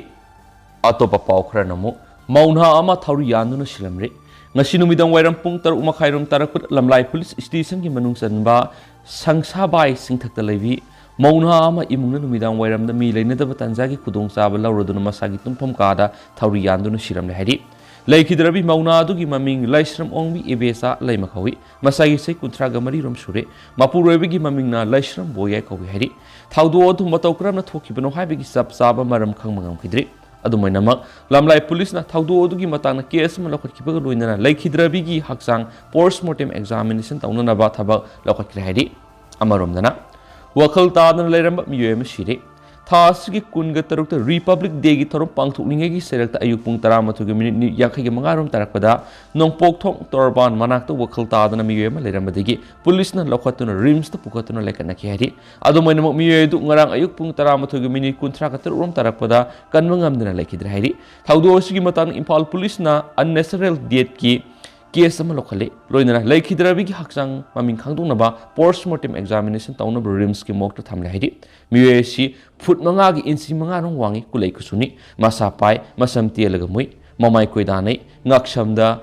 ꯑꯇꯣꯞꯄ ꯄꯥꯎ ꯈꯔꯅ ꯑꯃꯨꯛ ꯃꯧꯅꯥ ꯑꯃ ꯊꯧꯔꯤ ꯌꯥꯟꯗꯨꯅ ꯁꯤꯔꯝꯂꯦ꯫ ꯉꯁꯤ ꯅꯨꯃꯤꯗꯥꯡ ꯋꯥꯏꯔꯝ ꯄꯨꯡ ꯇꯔꯨꯛ ꯃꯈꯥꯏꯔꯣꯝ ꯇꯥꯔꯛꯄꯗ ꯂꯝꯂꯥꯏ ꯄꯨꯂꯤꯁ ꯁ꯭ꯇꯦꯁꯟꯒꯤ ꯃꯅꯨꯡ ꯆꯟꯕ ꯁꯪꯁꯥꯕꯥꯏ ꯆꯤꯡꯊꯛꯇ ꯂꯩꯕꯤ ꯃꯧꯅꯥ ꯑꯃ ꯏꯃꯨꯡꯅ ꯅꯨꯃꯤꯗꯥꯡ ꯋꯥꯏꯔꯝꯗ ꯃꯤ ꯂꯩꯅꯗꯕ ꯇꯥꯟꯖꯥꯒꯤ ꯈꯨꯗꯣꯡꯆꯥꯕ ꯂꯧꯔꯗꯨꯅ ꯃꯁꯥꯒꯤ ꯇꯨꯝꯐꯝ ꯀꯥꯗ ꯊꯧꯔꯤ ꯌꯥꯟꯗꯨꯅ ꯁꯤꯔꯝꯂꯦ ꯍꯥꯏꯔꯤ꯫ ꯂꯩꯈꯤꯗ꯭ꯔꯕꯤ ꯃꯧꯅꯥ ꯑꯗꯨꯒꯤ ꯃꯃꯤꯡ ꯂꯥꯏꯁ꯭ꯔꯝ ꯑꯣꯡꯕꯤ ꯏꯕꯦꯆꯥ ꯂꯩꯃ ꯀꯧꯏ꯫ ꯃꯁꯥꯒꯤ ꯆꯍꯤ ꯀꯨꯟꯊ꯭ꯔꯥꯒ ꯃꯔꯤꯔꯣꯝ ꯁꯨꯔꯦ꯫ ꯃꯄꯨꯔꯣꯏꯕꯒꯤ ꯃꯃꯤꯡꯅ ꯂꯥꯏꯁ꯭ꯔꯝ ꯕꯣꯌꯥꯏ ꯀꯧꯏ ꯍꯥꯏꯔꯤ꯫ ꯊꯧꯗꯣꯛ ꯑꯗꯨ ꯃꯇꯧ ꯀꯔꯝꯅ ꯊꯣꯛꯈꯤꯕꯅꯣ ꯍꯥꯏꯕꯒꯤ ꯆꯞ ꯆꯥꯕ ꯃꯔꯝ ꯈꯪꯕ ꯉꯝꯈꯤꯗ꯭ꯔꯤ꯫ ꯑꯗꯨꯃꯥꯏꯅꯃꯛ ꯂꯝꯂꯥꯏ ꯄꯨꯂꯤꯁꯅ ꯊꯧꯗꯣꯛ ꯑꯗꯨꯒꯤ ꯃꯇꯥꯡꯗ ꯀꯦꯁ ꯑꯃ ꯂꯧꯈꯠꯈꯤꯕꯒ ꯂꯣꯏꯅꯅ ꯂꯩꯈꯤꯗ꯭ꯔꯕꯤꯒꯤ ꯍꯛꯆꯥꯡ ꯄꯣꯁꯃꯣꯔꯇꯦꯝ ꯑꯦꯛꯖꯥꯃꯤꯅꯦꯁꯟ ꯇꯧꯅꯅꯕ ꯊꯕꯛ ꯂꯧꯈꯠꯈ꯭ꯔꯦ ꯍꯥꯏꯔꯤ꯫ ꯑꯃꯔꯣꯝꯗꯅ ꯋꯥꯈꯜ ꯇꯥꯗꯅ ꯂꯩꯔꯝꯕ ꯃꯤꯑꯣꯏ ꯑꯃ ꯁꯤꯔꯦ꯫ ꯊꯥ ꯑꯁꯤꯒꯤ ꯀꯨꯟꯒ ꯇꯔꯨꯛꯇ ꯔꯤꯄꯕ꯭ꯂꯤꯛ ꯗꯦꯒꯤ ꯊꯧꯔꯝ ꯄꯥꯡꯊꯣꯛꯂꯤꯉꯩꯒꯤ ꯆꯩꯔꯛꯇ ꯑꯌꯨꯛ ꯄꯨꯡ ꯇꯔꯥꯃꯥꯊꯣꯏꯒꯤ ꯃꯤꯅꯤꯠ ꯌꯥꯡꯈꯩꯒ ꯃꯉꯥꯔꯣꯝ ꯇꯥꯔꯛꯄꯗ ꯅꯣꯡꯄꯣꯛꯊꯣꯡ ꯇꯣꯔꯕꯥꯟ ꯃꯅꯥꯛꯇ ꯋꯥꯈꯜ ꯇꯥꯗꯅ ꯃꯤꯑꯣꯏ ꯑꯃ ꯂꯩꯔꯝꯕꯗꯒꯤ ꯄꯨꯂꯤꯁꯅ ꯂꯧꯈꯠꯇꯨꯅ ꯔꯤꯝꯁꯇ ꯄꯨꯈꯠꯇꯨꯅ ꯂꯩꯈꯠꯅꯈꯤ ꯍꯥꯏꯔꯤ꯫ ꯑꯗꯨꯃꯥꯏꯅꯃꯛ ꯃꯤꯑꯣꯏ ꯑꯗꯨ ꯉꯔꯥꯡ ꯑꯌꯨꯛ ꯄꯨꯡ ꯇꯔꯥꯃꯥꯊꯣꯏꯒꯤ ꯃꯤꯅꯤꯠ ꯀꯨꯟꯊ꯭ꯔꯥꯒ ꯇꯔꯨꯛꯔꯣꯝ ꯇꯥꯔꯛꯄꯗ ꯀꯟꯕ ꯉꯝꯗꯅ ꯂꯩꯈꯤꯗ꯭ꯔꯦ ꯍꯥꯏꯔꯤ꯫ ꯊꯧꯗꯣꯛ ꯑꯁꯤꯒꯤ ꯃꯇꯥꯡꯗ ꯏꯝꯐꯥꯜ ꯄꯨꯂꯤꯁꯅ ꯑꯟꯅꯦꯁꯔꯦꯜ ꯗꯦꯠꯀꯤ ꯀꯦꯁ ꯑꯃ ꯂꯧꯈꯠꯂꯤ꯫ ꯂꯣꯏꯅꯅ ꯂꯩꯈꯤꯗ꯭ꯔꯕꯤꯒꯤ ꯍꯛꯆꯥꯡ ꯃꯃꯤꯡ ꯈꯪꯗꯣꯛꯅꯕ ꯄꯣꯁꯃꯣꯔꯇꯦꯝ ꯑꯦꯛꯖꯥꯃꯤꯅꯦꯁꯟ ꯇꯧꯅꯕ ꯔꯤꯝꯁꯀꯤ ꯃꯣꯔꯒꯇ ꯊꯝꯂꯦ ꯍꯥꯏꯔꯤ꯫ ꯃꯤꯑꯣꯏ ꯑꯁꯤ ꯐꯨꯠ ꯃꯉꯥꯒꯤ ꯏꯟꯆꯤ ꯃꯉꯥꯔꯣꯝ ꯋꯥꯡꯉꯤ, ꯀꯨꯂꯩ ꯀꯨꯆꯨꯅꯤ, ꯃꯁꯥ ꯄꯥꯏ, ꯃꯁꯝ ꯇꯦꯜꯂꯒ ꯃꯨꯏ, ꯃꯃꯥꯏ ꯀꯣꯏꯗꯥꯅꯩ, ꯉꯛꯁꯝꯗ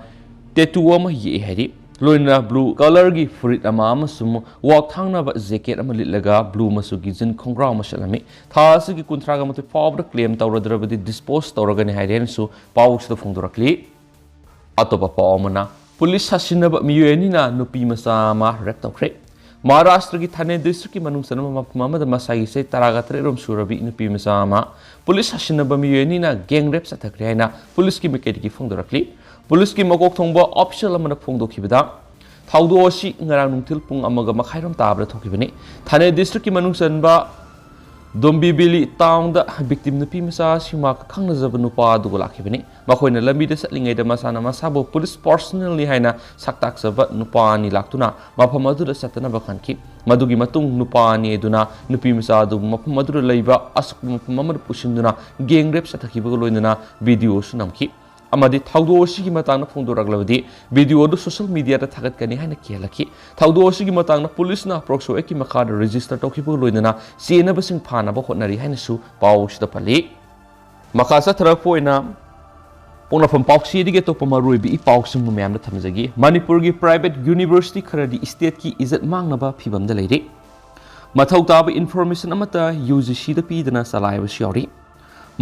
ꯇꯦꯇꯨ ꯑꯃ ꯌꯦꯛꯏ ꯍꯥꯏꯔꯤ꯫ ꯂꯣꯏꯅꯅ ꯕ꯭ꯂꯨ ꯀꯂꯔꯒꯤ ꯐꯨꯔꯤꯠ ꯑꯃ ꯑꯃꯁꯨꯡ ꯋꯥꯛ ꯊꯥꯡꯅꯕ ꯖꯦꯀꯦꯠ ꯑꯃ ꯂꯤꯠꯂꯒ ꯕ꯭ꯂꯨ ꯃꯆꯨꯒꯤ ꯖꯤꯟ ꯈꯣꯡꯒ꯭ꯔꯥꯎ ꯑꯃ ꯁꯦꯠꯂꯝꯃꯤ꯫ ꯊꯥ ꯑꯁꯤꯒꯤ ꯀꯨꯟꯊ꯭ꯔꯥꯒ ꯃꯥꯊꯣꯏ ꯐꯥꯎꯕꯗ ꯀ꯭ꯂꯦꯝ ꯇꯧꯔꯗ꯭ꯔꯕꯗꯤ ꯗꯤꯁꯄꯣꯁ ꯇꯧꯔꯒꯅꯤ ꯍꯥꯏꯔꯦꯅꯁꯨ ꯄꯥꯎꯁꯤꯗ ꯐꯣꯡꯗꯣꯔꯛꯂꯤ꯫ ꯑꯇꯣꯞꯄ ꯄꯥꯎ ꯑꯃꯅ, ꯄꯨꯂꯤꯁ ꯁꯥꯁꯤꯟꯅꯕ ꯃꯤꯑꯣꯏ ꯑꯅꯤꯅ ꯅꯨꯄꯤ ꯃꯆꯥ ꯑꯃ ꯔꯦꯞ ꯇꯧꯈ꯭ꯔꯦ꯫ ꯃꯍꯥꯔꯥꯁꯇ꯭ꯔꯒꯤ ꯊꯥꯅꯦ ꯗꯤꯁꯇ꯭ꯔꯤꯛꯀꯤ ꯃꯅꯨꯡ ꯆꯟꯕ ꯃꯐꯝ ꯑꯃꯗ ꯃꯁꯥꯒꯤ ꯆꯍꯤ ꯇꯔꯥꯒ ꯇꯔꯦꯠ ꯔꯣꯝ ꯁꯨꯔꯕꯤ ꯅꯨꯄꯤ ꯃꯆꯥ ꯑꯃ ꯄꯨꯂꯤꯁ ꯁꯥꯁꯤꯟꯅꯕ ꯃꯤꯑꯣꯏ ꯑꯅꯤꯅ ꯒꯦꯡ ꯔꯦꯞ ꯆꯠꯊꯈ꯭ꯔꯦ ꯍꯥꯏꯅ ꯄꯨꯂꯤꯁꯀꯤ ꯃꯥꯏꯀꯩꯗꯒꯤ ꯐꯣꯡꯗꯣꯔꯛꯂꯤ꯫ ꯄꯨꯂꯤꯁꯀꯤ ꯃꯀꯣꯛ ꯊꯣꯡꯕ ꯑꯣꯐꯤꯁꯤꯌꯦꯜ ꯑꯃꯅ ꯐꯣꯡꯗꯣꯛꯈꯤꯕꯗ, ꯊꯧꯗꯣꯛ ꯑꯁꯤ ꯉꯔꯥꯡ ꯅꯨꯡꯊꯤꯜ ꯄꯨꯡ ꯑꯃꯒ ꯃꯈꯥꯏꯔꯣꯝ ꯇꯥꯕꯗ ꯊꯣꯛꯈꯤꯕꯅꯤ꯫ ꯊꯥꯅꯦ district ꯀꯤ ꯃꯅꯨꯡ ꯆꯟꯕ ꯗꯣꯝꯕꯤꯕꯤꯂꯤ town ꯗ victim ꯅꯨꯄꯤ ꯃꯆꯥ ꯑꯁꯤ ꯃꯍꯥꯛꯀ ꯈꯪꯅꯖꯕ ꯅꯨꯄꯥ ꯑꯗꯨꯒ ꯂꯥꯛꯈꯤꯕꯅꯤ꯫ ꯃꯈꯣꯏꯅ ꯂꯝꯕꯤꯗ ꯆꯠꯂꯤꯉꯩꯗ ꯃꯁꯥꯅ ꯃꯁꯥꯕꯨ police personnel ꯅꯤ ꯍꯥꯏꯅ ꯁꯛꯇꯥꯛꯆꯕ ꯅꯨꯄꯥ ꯑꯅꯤ ꯂꯥꯛꯇꯨꯅ ꯃꯐꯝ ꯑꯗꯨꯗ ꯆꯠꯇꯅꯕ ꯈꯟꯈꯤ꯫ ꯃꯗꯨꯒꯤ ꯃꯇꯨꯡ ꯅꯨꯄꯥ ꯑꯅꯤ ꯑꯗꯨꯅ ꯅꯨꯄꯤ ꯃꯆꯥ ꯑꯗꯨꯕꯨ ꯃꯐꯝ ꯑꯗꯨꯗ ꯂꯩꯕ ꯑꯁꯨꯛꯄ ꯃꯐꯝ ꯑꯃꯗ ꯄꯨꯁꯤꯟꯗꯨꯅ gang rape ꯆꯠꯊꯈꯤꯕꯒ ꯂꯣꯏꯅꯅ video ꯁꯨ ꯅꯝꯈꯤ꯫ ꯑꯃꯗꯤ ꯊꯧꯗꯣꯛ ꯑꯁꯤꯒꯤ ꯃꯇꯥꯡꯗ ꯐꯣꯡꯗꯣꯔꯛꯂꯕꯗꯤ video ꯑꯗꯨ social media ꯗ ꯊꯥꯒꯠꯀꯅꯤ ꯍꯥꯏꯅ ꯀꯤꯍꯜꯂꯛꯈꯤ꯫ ꯊꯧꯗꯣꯛ ꯑꯁꯤꯒꯤ ꯃꯇꯥꯡꯗ police ꯅ POCSO Act ꯀꯤ ꯃꯈꯥꯗ register ꯇꯧꯈꯤꯕꯒ ꯂꯣꯏꯅꯅ ꯆꯦꯟꯅꯕꯁꯤꯡ ꯐꯥꯅꯕ ꯍꯣꯠꯅꯔꯤ ꯍꯥꯏꯅꯁꯨ ꯄꯥꯎ ꯑꯁꯤꯗ ꯄꯜꯂꯤ꯫ ꯃꯈꯥ ꯆꯠꯊꯔꯛꯄ ꯑꯣꯏꯅ ꯄꯣꯛꯅꯐꯝ ꯄꯥꯎꯆꯦꯗꯒꯤ ꯑꯇꯣꯞꯄ ꯃꯔꯨꯑꯣꯏꯕ ꯏ ꯄꯥꯎꯁꯤꯡꯕꯨ ꯃꯌꯥꯝꯗ ꯊꯝꯖꯒꯦ꯫ ꯃꯅꯤꯄꯨꯔꯒꯤ private university ꯈꯔꯗꯤ state ꯀꯤ ꯏꯖꯠ ꯃꯥꯡꯅꯕ ꯐꯤꯕꯝꯗ ꯂꯩꯔꯦ꯫ ꯃꯊꯧ ꯇꯥꯕ information ꯑꯃꯠꯇ UGC ꯗ ꯄꯤꯗꯅ ꯆꯂꯥꯏꯕꯁꯨ ꯌꯥꯎꯔꯤ꯫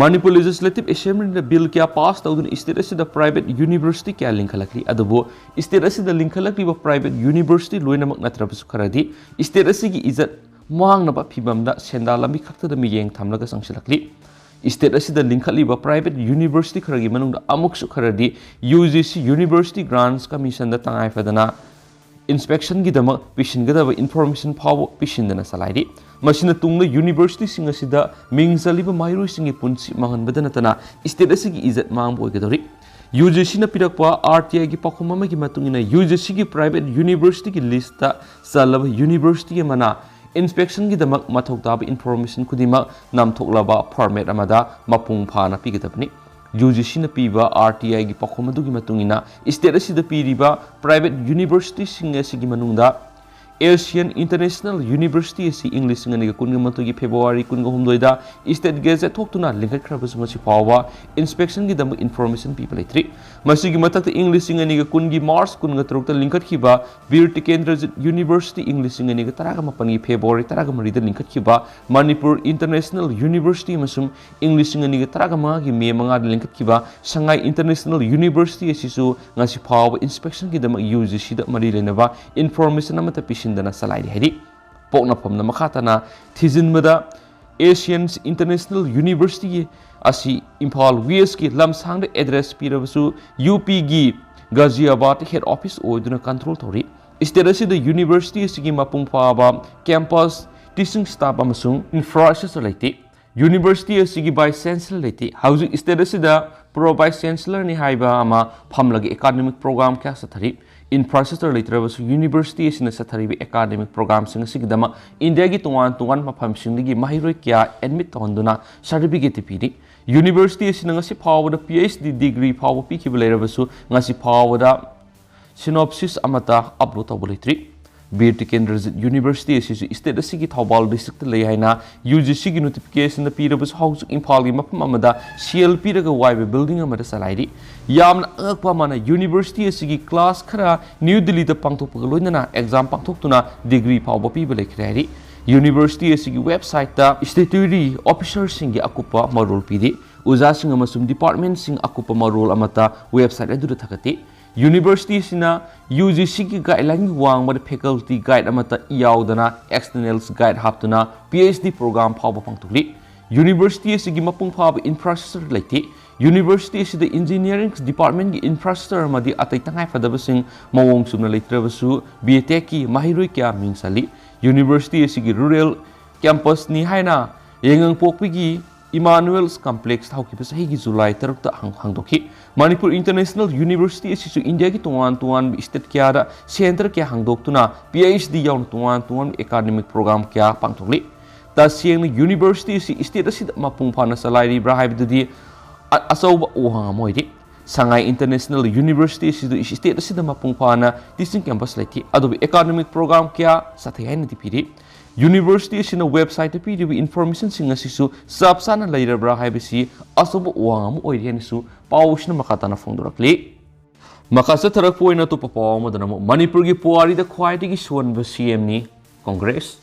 ꯃꯅꯤꯄꯨꯔ Legislative Assembly ꯅ bill ꯀꯌꯥ pass ꯇꯧꯗꯨꯅ state ꯑꯁꯤꯗ private university ꯀꯌꯥ ꯂꯤꯡꯈꯠꯂꯛꯂꯤ꯫ ꯑꯗꯨꯕꯨ state ꯑꯁꯤꯗ ꯂꯤꯡꯈꯠꯂꯛꯂꯤꯕ private university ꯂꯣꯏꯅꯃꯛ ꯅꯠꯇ꯭ꯔꯕꯁꯨ ꯈꯔꯗꯤ state ꯑꯁꯤꯒꯤ ꯏꯖꯠ ꯃꯥꯡꯅꯕ ꯐꯤꯕꯝꯗ ꯁꯦꯟꯗꯥꯟ ꯂꯝꯕꯤ ꯈꯛꯇꯗ ꯃꯤꯠꯌꯦꯡ ꯊꯝꯂꯒ ꯆꯪꯁꯤꯜꯂꯛꯂꯤ꯫ State ꯑꯁꯤꯗ ꯂꯤꯡꯈꯠꯂꯤꯕ private university ꯈꯔꯒꯤ ꯃꯅꯨꯡꯗ ꯑꯃꯨꯛꯁꯨ ꯈꯔꯗꯤ UGC University Grants Commission ꯗ ꯇꯉꯥꯏ ꯐꯗꯅ inspection ꯒꯤꯗꯃꯛ ꯄꯤꯁꯤꯟꯒꯗꯕ information ꯐꯥꯎꯕ ꯄꯤꯁꯤꯟꯗꯅ ꯆꯂꯥꯏꯔꯤ꯫ ꯃꯁꯤꯅ ꯇꯨꯡꯗ university ꯁꯤꯡ ꯑꯁꯤꯗ ꯃꯤꯡ ꯆꯜꯂꯤꯕ ꯃꯍꯩꯔꯣꯏꯁꯤꯡꯒꯤ ꯄꯨꯟꯁꯤ ꯃꯥꯡꯍꯟꯕꯗ ꯅꯠꯇꯅ state ꯑꯁꯤꯒꯤ ꯏꯖꯠ ꯃꯥꯡꯕ ꯑꯣꯏꯒꯗꯧꯔꯤ꯫ UGC ꯅ ꯄꯤꯔꯛꯄ RTI ꯒꯤ ꯄꯥꯎꯈꯨꯝ ꯑꯃꯒꯤ ꯃꯇꯨꯡ ꯏꯟꯅ UGC ꯒꯤ private university ꯒꯤ list ꯇ ꯆꯜꯂꯕ university ꯑꯃꯅ inspection ꯒꯤꯗꯃꯛ ꯃꯊꯧ ꯇꯥꯕ information ꯈꯨꯗꯤꯡꯃꯛ ꯅꯝꯊꯣꯛꯂꯕ format ꯑꯃꯗ ꯃꯄꯨꯡ ꯐꯥꯅ ꯄꯤꯒꯗꯕꯅꯤ꯫ UGC ꯅ ꯄꯤꯕ RTI ꯒꯤ ꯄꯥꯎꯈꯨꯝ ꯑꯗꯨꯒꯤ ꯃꯇꯨꯡ ꯏꯟꯅ state ꯑꯁꯤꯗ ꯄꯤꯔꯤꯕ private university ꯁꯤꯡ ꯑꯁꯤꯒꯤ ꯃꯅꯨꯡꯗ Asian International University ꯑꯁꯤ ꯏꯪ ꯂꯤꯁꯤꯡ ꯑꯅꯤꯒ ꯀꯨꯟꯒ ꯃꯥꯊꯣꯏꯒꯤ February ꯀꯨꯟꯒ ꯍꯨꯝꯗꯣꯏꯗ state gazette ꯊꯣꯛꯇꯨꯅ ꯂꯤꯡꯈꯠꯈ꯭ꯔꯕꯁꯨ ꯉꯁꯤ ꯐꯥꯎꯕ inspection ꯒꯤꯗꯃꯛ information ꯄꯤꯕ ꯂꯩꯇ꯭ꯔꯤ꯫ ꯃꯁꯤꯒꯤ ꯃꯊꯛꯇ ꯏꯪ ꯂꯤꯁꯤꯡ ꯑꯅꯤꯒ ꯀꯨꯟꯒꯤ March ꯀꯨꯟꯒ ꯇꯔꯨꯛꯇ ꯂꯤꯡꯈꯠꯈꯤꯕ ꯕꯤꯔ ꯇꯤꯀꯦꯟꯗ꯭ꯔꯖꯤꯠ University, ꯏꯪ ꯂꯤꯁꯤꯡ ꯑꯅꯤꯒ ꯇꯔꯥꯒ ꯃꯥꯄꯟꯒꯤ February ꯇꯔꯥꯒ ꯃꯔꯤꯗ ꯂꯤꯡꯈꯠꯈꯤꯕ ꯃꯅꯤꯄꯨꯔ International University ꯑꯃꯁꯨꯡ ꯏꯪ ꯂꯤꯁꯤꯡ ꯑꯅꯤꯒ ꯇꯔꯥꯒ ꯃꯉꯥꯒꯤ May ꯃꯉꯥꯗ ꯂꯤꯡꯈꯠꯈꯤꯕ ꯁꯉꯥꯏ International University ꯑꯁꯤꯁꯨ ꯉꯁꯤ ꯐꯥꯎꯕ inspection ꯒꯤꯗꯃꯛ UGC ꯗ ꯃꯔꯤ ꯂꯩꯅꯕ information ꯑꯃꯠꯇ ꯄꯤꯁꯤꯟꯗꯅ ꯆꯂꯥꯏꯔꯤ ꯍꯥꯏꯔꯤ꯫ ꯄꯣꯛꯅꯐꯝꯅ ꯃꯈꯥ ꯇꯥꯅ ꯊꯤꯖꯤꯟꯕꯗ Asian International University ꯑꯁꯤ ꯏꯝꯐꯥꯜ West ꯀꯤ ꯂꯝꯁꯥꯡꯗ address ꯄꯤꯔꯕꯁꯨ UP ꯒꯤ ꯒꯥꯖꯤꯌꯥꯕꯥꯗ head office ꯑꯣꯏꯗꯨꯅ control ꯇꯧꯔꯤ꯫ State ꯑꯁꯤꯗ university ꯑꯁꯤꯒꯤ ꯃꯄꯨꯡ ꯐꯥꯕ campus, teaching staff ꯑꯃꯁꯨꯡ infrastructure ꯂꯩꯇꯦ꯫ University ꯑꯁꯤꯒꯤ vice chancellor ꯂꯩꯇꯦ꯫ ꯍꯧꯖꯤꯛ state ꯑꯁꯤꯗ pro vice chancellorꯅꯤ ꯍꯥꯏꯕ ꯑꯃ ꯐꯝꯂꯒ academic program ꯀꯌꯥ ꯆꯠꯊꯔꯤ꯫ Infrastructure ꯂꯩꯇ꯭ꯔꯕꯁꯨ university ꯑꯁꯤꯅ ꯆꯠꯊꯔꯤꯕ academic programꯁꯤꯡ ꯑꯁꯤꯒꯤꯗꯃꯛ ꯏꯟꯗꯤꯌꯥꯒꯤ ꯇꯣꯉꯥꯟ ꯇꯣꯉꯥꯟꯕ ꯃꯐꯝꯁꯤꯡꯗꯒꯤ ꯃꯍꯩꯔꯣꯏ ꯀꯌꯥ admit ꯇꯧꯍꯟꯗꯨꯅ certificate ꯄꯤꯔꯤ꯫ University ꯑꯁꯤꯅ ꯉꯁꯤ ꯐꯥꯎꯕꯗ PhD degree ꯐꯥꯎꯕ ꯄꯤꯈꯤꯕ ꯂꯩꯔꯕꯁꯨ ꯉꯁꯤ ꯐꯥꯎꯕꯗ synopsis ꯑꯃꯠꯇ upload ꯇꯧꯕ ꯂꯩꯇ꯭ꯔꯤ꯫ ꯕꯤꯔ ꯇꯤꯀꯦꯟꯗ꯭ꯔꯖꯤꯠ University ꯑꯁꯤꯁꯨ state ꯑꯁꯤꯒꯤ ꯊꯧꯕꯥꯜ districtꯇ ꯂꯩ ꯍꯥꯏꯅ UGCꯒꯤ notificationꯗ ꯄꯤꯔꯕꯁꯨ ꯍꯧꯖꯤꯛ ꯏꯝꯐꯥꯜꯒꯤ ꯃꯐꯝ ꯑꯃꯗ ꯁꯦꯜ ꯄꯤꯔꯒ ꯋꯥꯏꯕ building ꯑꯃꯗ ꯆꯂꯥꯏꯔꯤ꯫ ꯌꯥꯝꯅ ꯑꯉꯛꯄ ꯑꯃꯅ university ꯑꯁꯤꯒꯤ class ꯈꯔ ꯅ꯭ꯌꯨ ꯗꯤꯜꯂꯤꯗ ꯄꯥꯡꯊꯣꯛꯄꯒ ꯂꯣꯏꯅꯅ exam ꯄꯥꯡꯊꯣꯛꯇꯨꯅ degree ꯐꯥꯎꯕ ꯄꯤꯕ ꯂꯩꯈ꯭ꯔꯦ ꯍꯥꯏꯔꯤ꯫ University ꯑꯁꯤꯒꯤ websiteꯇ statutory officerꯁꯤꯡꯒꯤ ꯑꯀꯨꯞꯄ ꯃꯔꯣꯜ ꯄꯤꯔꯤ꯫ ꯑꯣꯖꯥꯁꯤꯡ ꯑꯃꯁꯨꯡ departmentꯁꯤꯡ ꯑꯀꯨꯞꯄ ꯃꯔꯣꯜ ꯑꯃꯠꯇ website ꯑꯗꯨꯗ ꯊꯥꯒꯠꯇꯦ꯫ University ꯑꯁꯤꯅ UGCꯒꯤ guideline ꯋꯥꯡꯃꯗ faculty guide ꯑꯃꯠꯇ ꯌꯥꯎꯗꯅ external guide ꯍꯥꯞꯇꯨꯅ PhD program ꯐꯥꯎꯕ ꯄꯥꯡꯊꯣꯛꯂꯤ꯫ University ꯑꯁꯤꯒꯤ ꯃꯄꯨꯡ ꯐꯥꯕ infrastructure ꯂꯩꯇꯦ꯫ University ꯑꯁꯤꯗ engineering departmentꯀꯤ infrastructure ꯑꯃꯗꯤ ꯑꯇꯩ ꯇꯉꯥꯏ ꯐꯗꯕꯁꯤꯡ ꯃꯑꯣꯡ ꯆꯨꯝꯅ ꯂꯩꯇ꯭ꯔꯕꯁꯨ BTechꯀꯤ ꯃꯍꯩꯔꯣꯏ ꯀꯌꯥ ꯃꯤꯡ ꯆꯜꯂꯤ꯫ University ꯑꯁꯤꯒꯤ rural campusꯅꯤ ꯍꯥꯏꯅ ꯌꯥꯏꯉꯪꯄꯣꯛꯄꯤꯒꯤ Emmanuel's Complex ꯍꯧꯈꯤꯕ ꯆꯍꯤꯒꯤ ꯖꯨꯂꯥꯏ ꯇꯔꯨꯛꯇ ꯍꯥꯡ-, ꯍꯥꯡꯗꯣꯛꯈꯤ꯫ ꯃꯅꯤꯄꯨꯔ International University ꯑꯁꯤꯁꯨ ꯏꯟꯗꯤꯌꯥꯒꯤ ꯇꯣꯉꯥꯟ ꯇꯣꯉꯥꯟꯕ state ꯀꯌꯥꯗ centre ꯀꯌꯥ ꯍꯥꯡꯗꯣꯛꯇꯨꯅ PhD ꯌꯥꯎꯅ ꯇꯣꯉꯥꯟ ꯇꯣꯉꯥꯟꯕ academic program ꯀꯌꯥ ꯄꯥꯡꯊꯣꯛꯂꯤ꯫ ꯇꯁꯦꯡꯅ university ꯑꯁꯤ state ꯑꯁꯤꯗ ꯃꯄꯨꯡ ꯐꯥꯅ ꯆꯂꯥꯏꯔꯤꯕ꯭ꯔꯥ ꯍꯥꯏꯕꯗꯨꯗꯤ ꯑ-, ꯑꯆꯧꯕ ꯋꯥꯍꯪ ꯑꯃ ꯑꯣꯏꯔꯤ꯫ ꯁꯉꯥꯏ International University ꯑꯁꯤꯗ state ꯑꯁꯤꯗ ꯃꯄꯨꯡ ꯐꯥꯅ teaching campus ꯂꯩꯇꯦ, ꯑꯗꯨꯕꯨ academic program ꯀꯌꯥ ꯆꯠꯊꯩ ꯍꯥꯏꯅꯗꯤ ꯄꯤꯔꯤ꯫ University ꯑꯁꯤꯅ websiteꯇ ꯄꯤꯔꯤꯕ informationꯁꯤꯡ ꯑꯁꯤꯁꯨ ꯆꯞ ꯆꯥꯅ ꯂꯩꯔꯕ꯭ꯔꯥ ꯍꯥꯏꯕꯁꯤ ꯑꯆꯧꯕ ꯋꯥꯍꯪ ꯑꯃ ꯑꯣꯏꯔꯤ ꯍꯥꯏꯅꯁꯨ ꯄꯥꯎꯁꯤꯅ ꯃꯈꯥ ꯇꯥꯅ ꯐꯣꯡꯗꯣꯔꯛꯂꯤ꯫ ꯃꯈꯥ ꯆꯠꯊꯔꯛꯄ ꯑꯣꯏꯅ ꯑꯇꯣꯞꯄ ꯄꯥꯎ ꯑꯃꯗꯅ ꯑꯃꯨꯛ ꯃꯅꯤꯄꯨꯔꯒꯤ ꯄꯨꯋꯥꯔꯤꯗ ꯈ꯭ꯋꯥꯏꯗꯒꯤ ꯁꯣꯟꯕ CMꯅꯤ ꯀꯣꯡꯒ꯭ꯔꯦꯁ꯫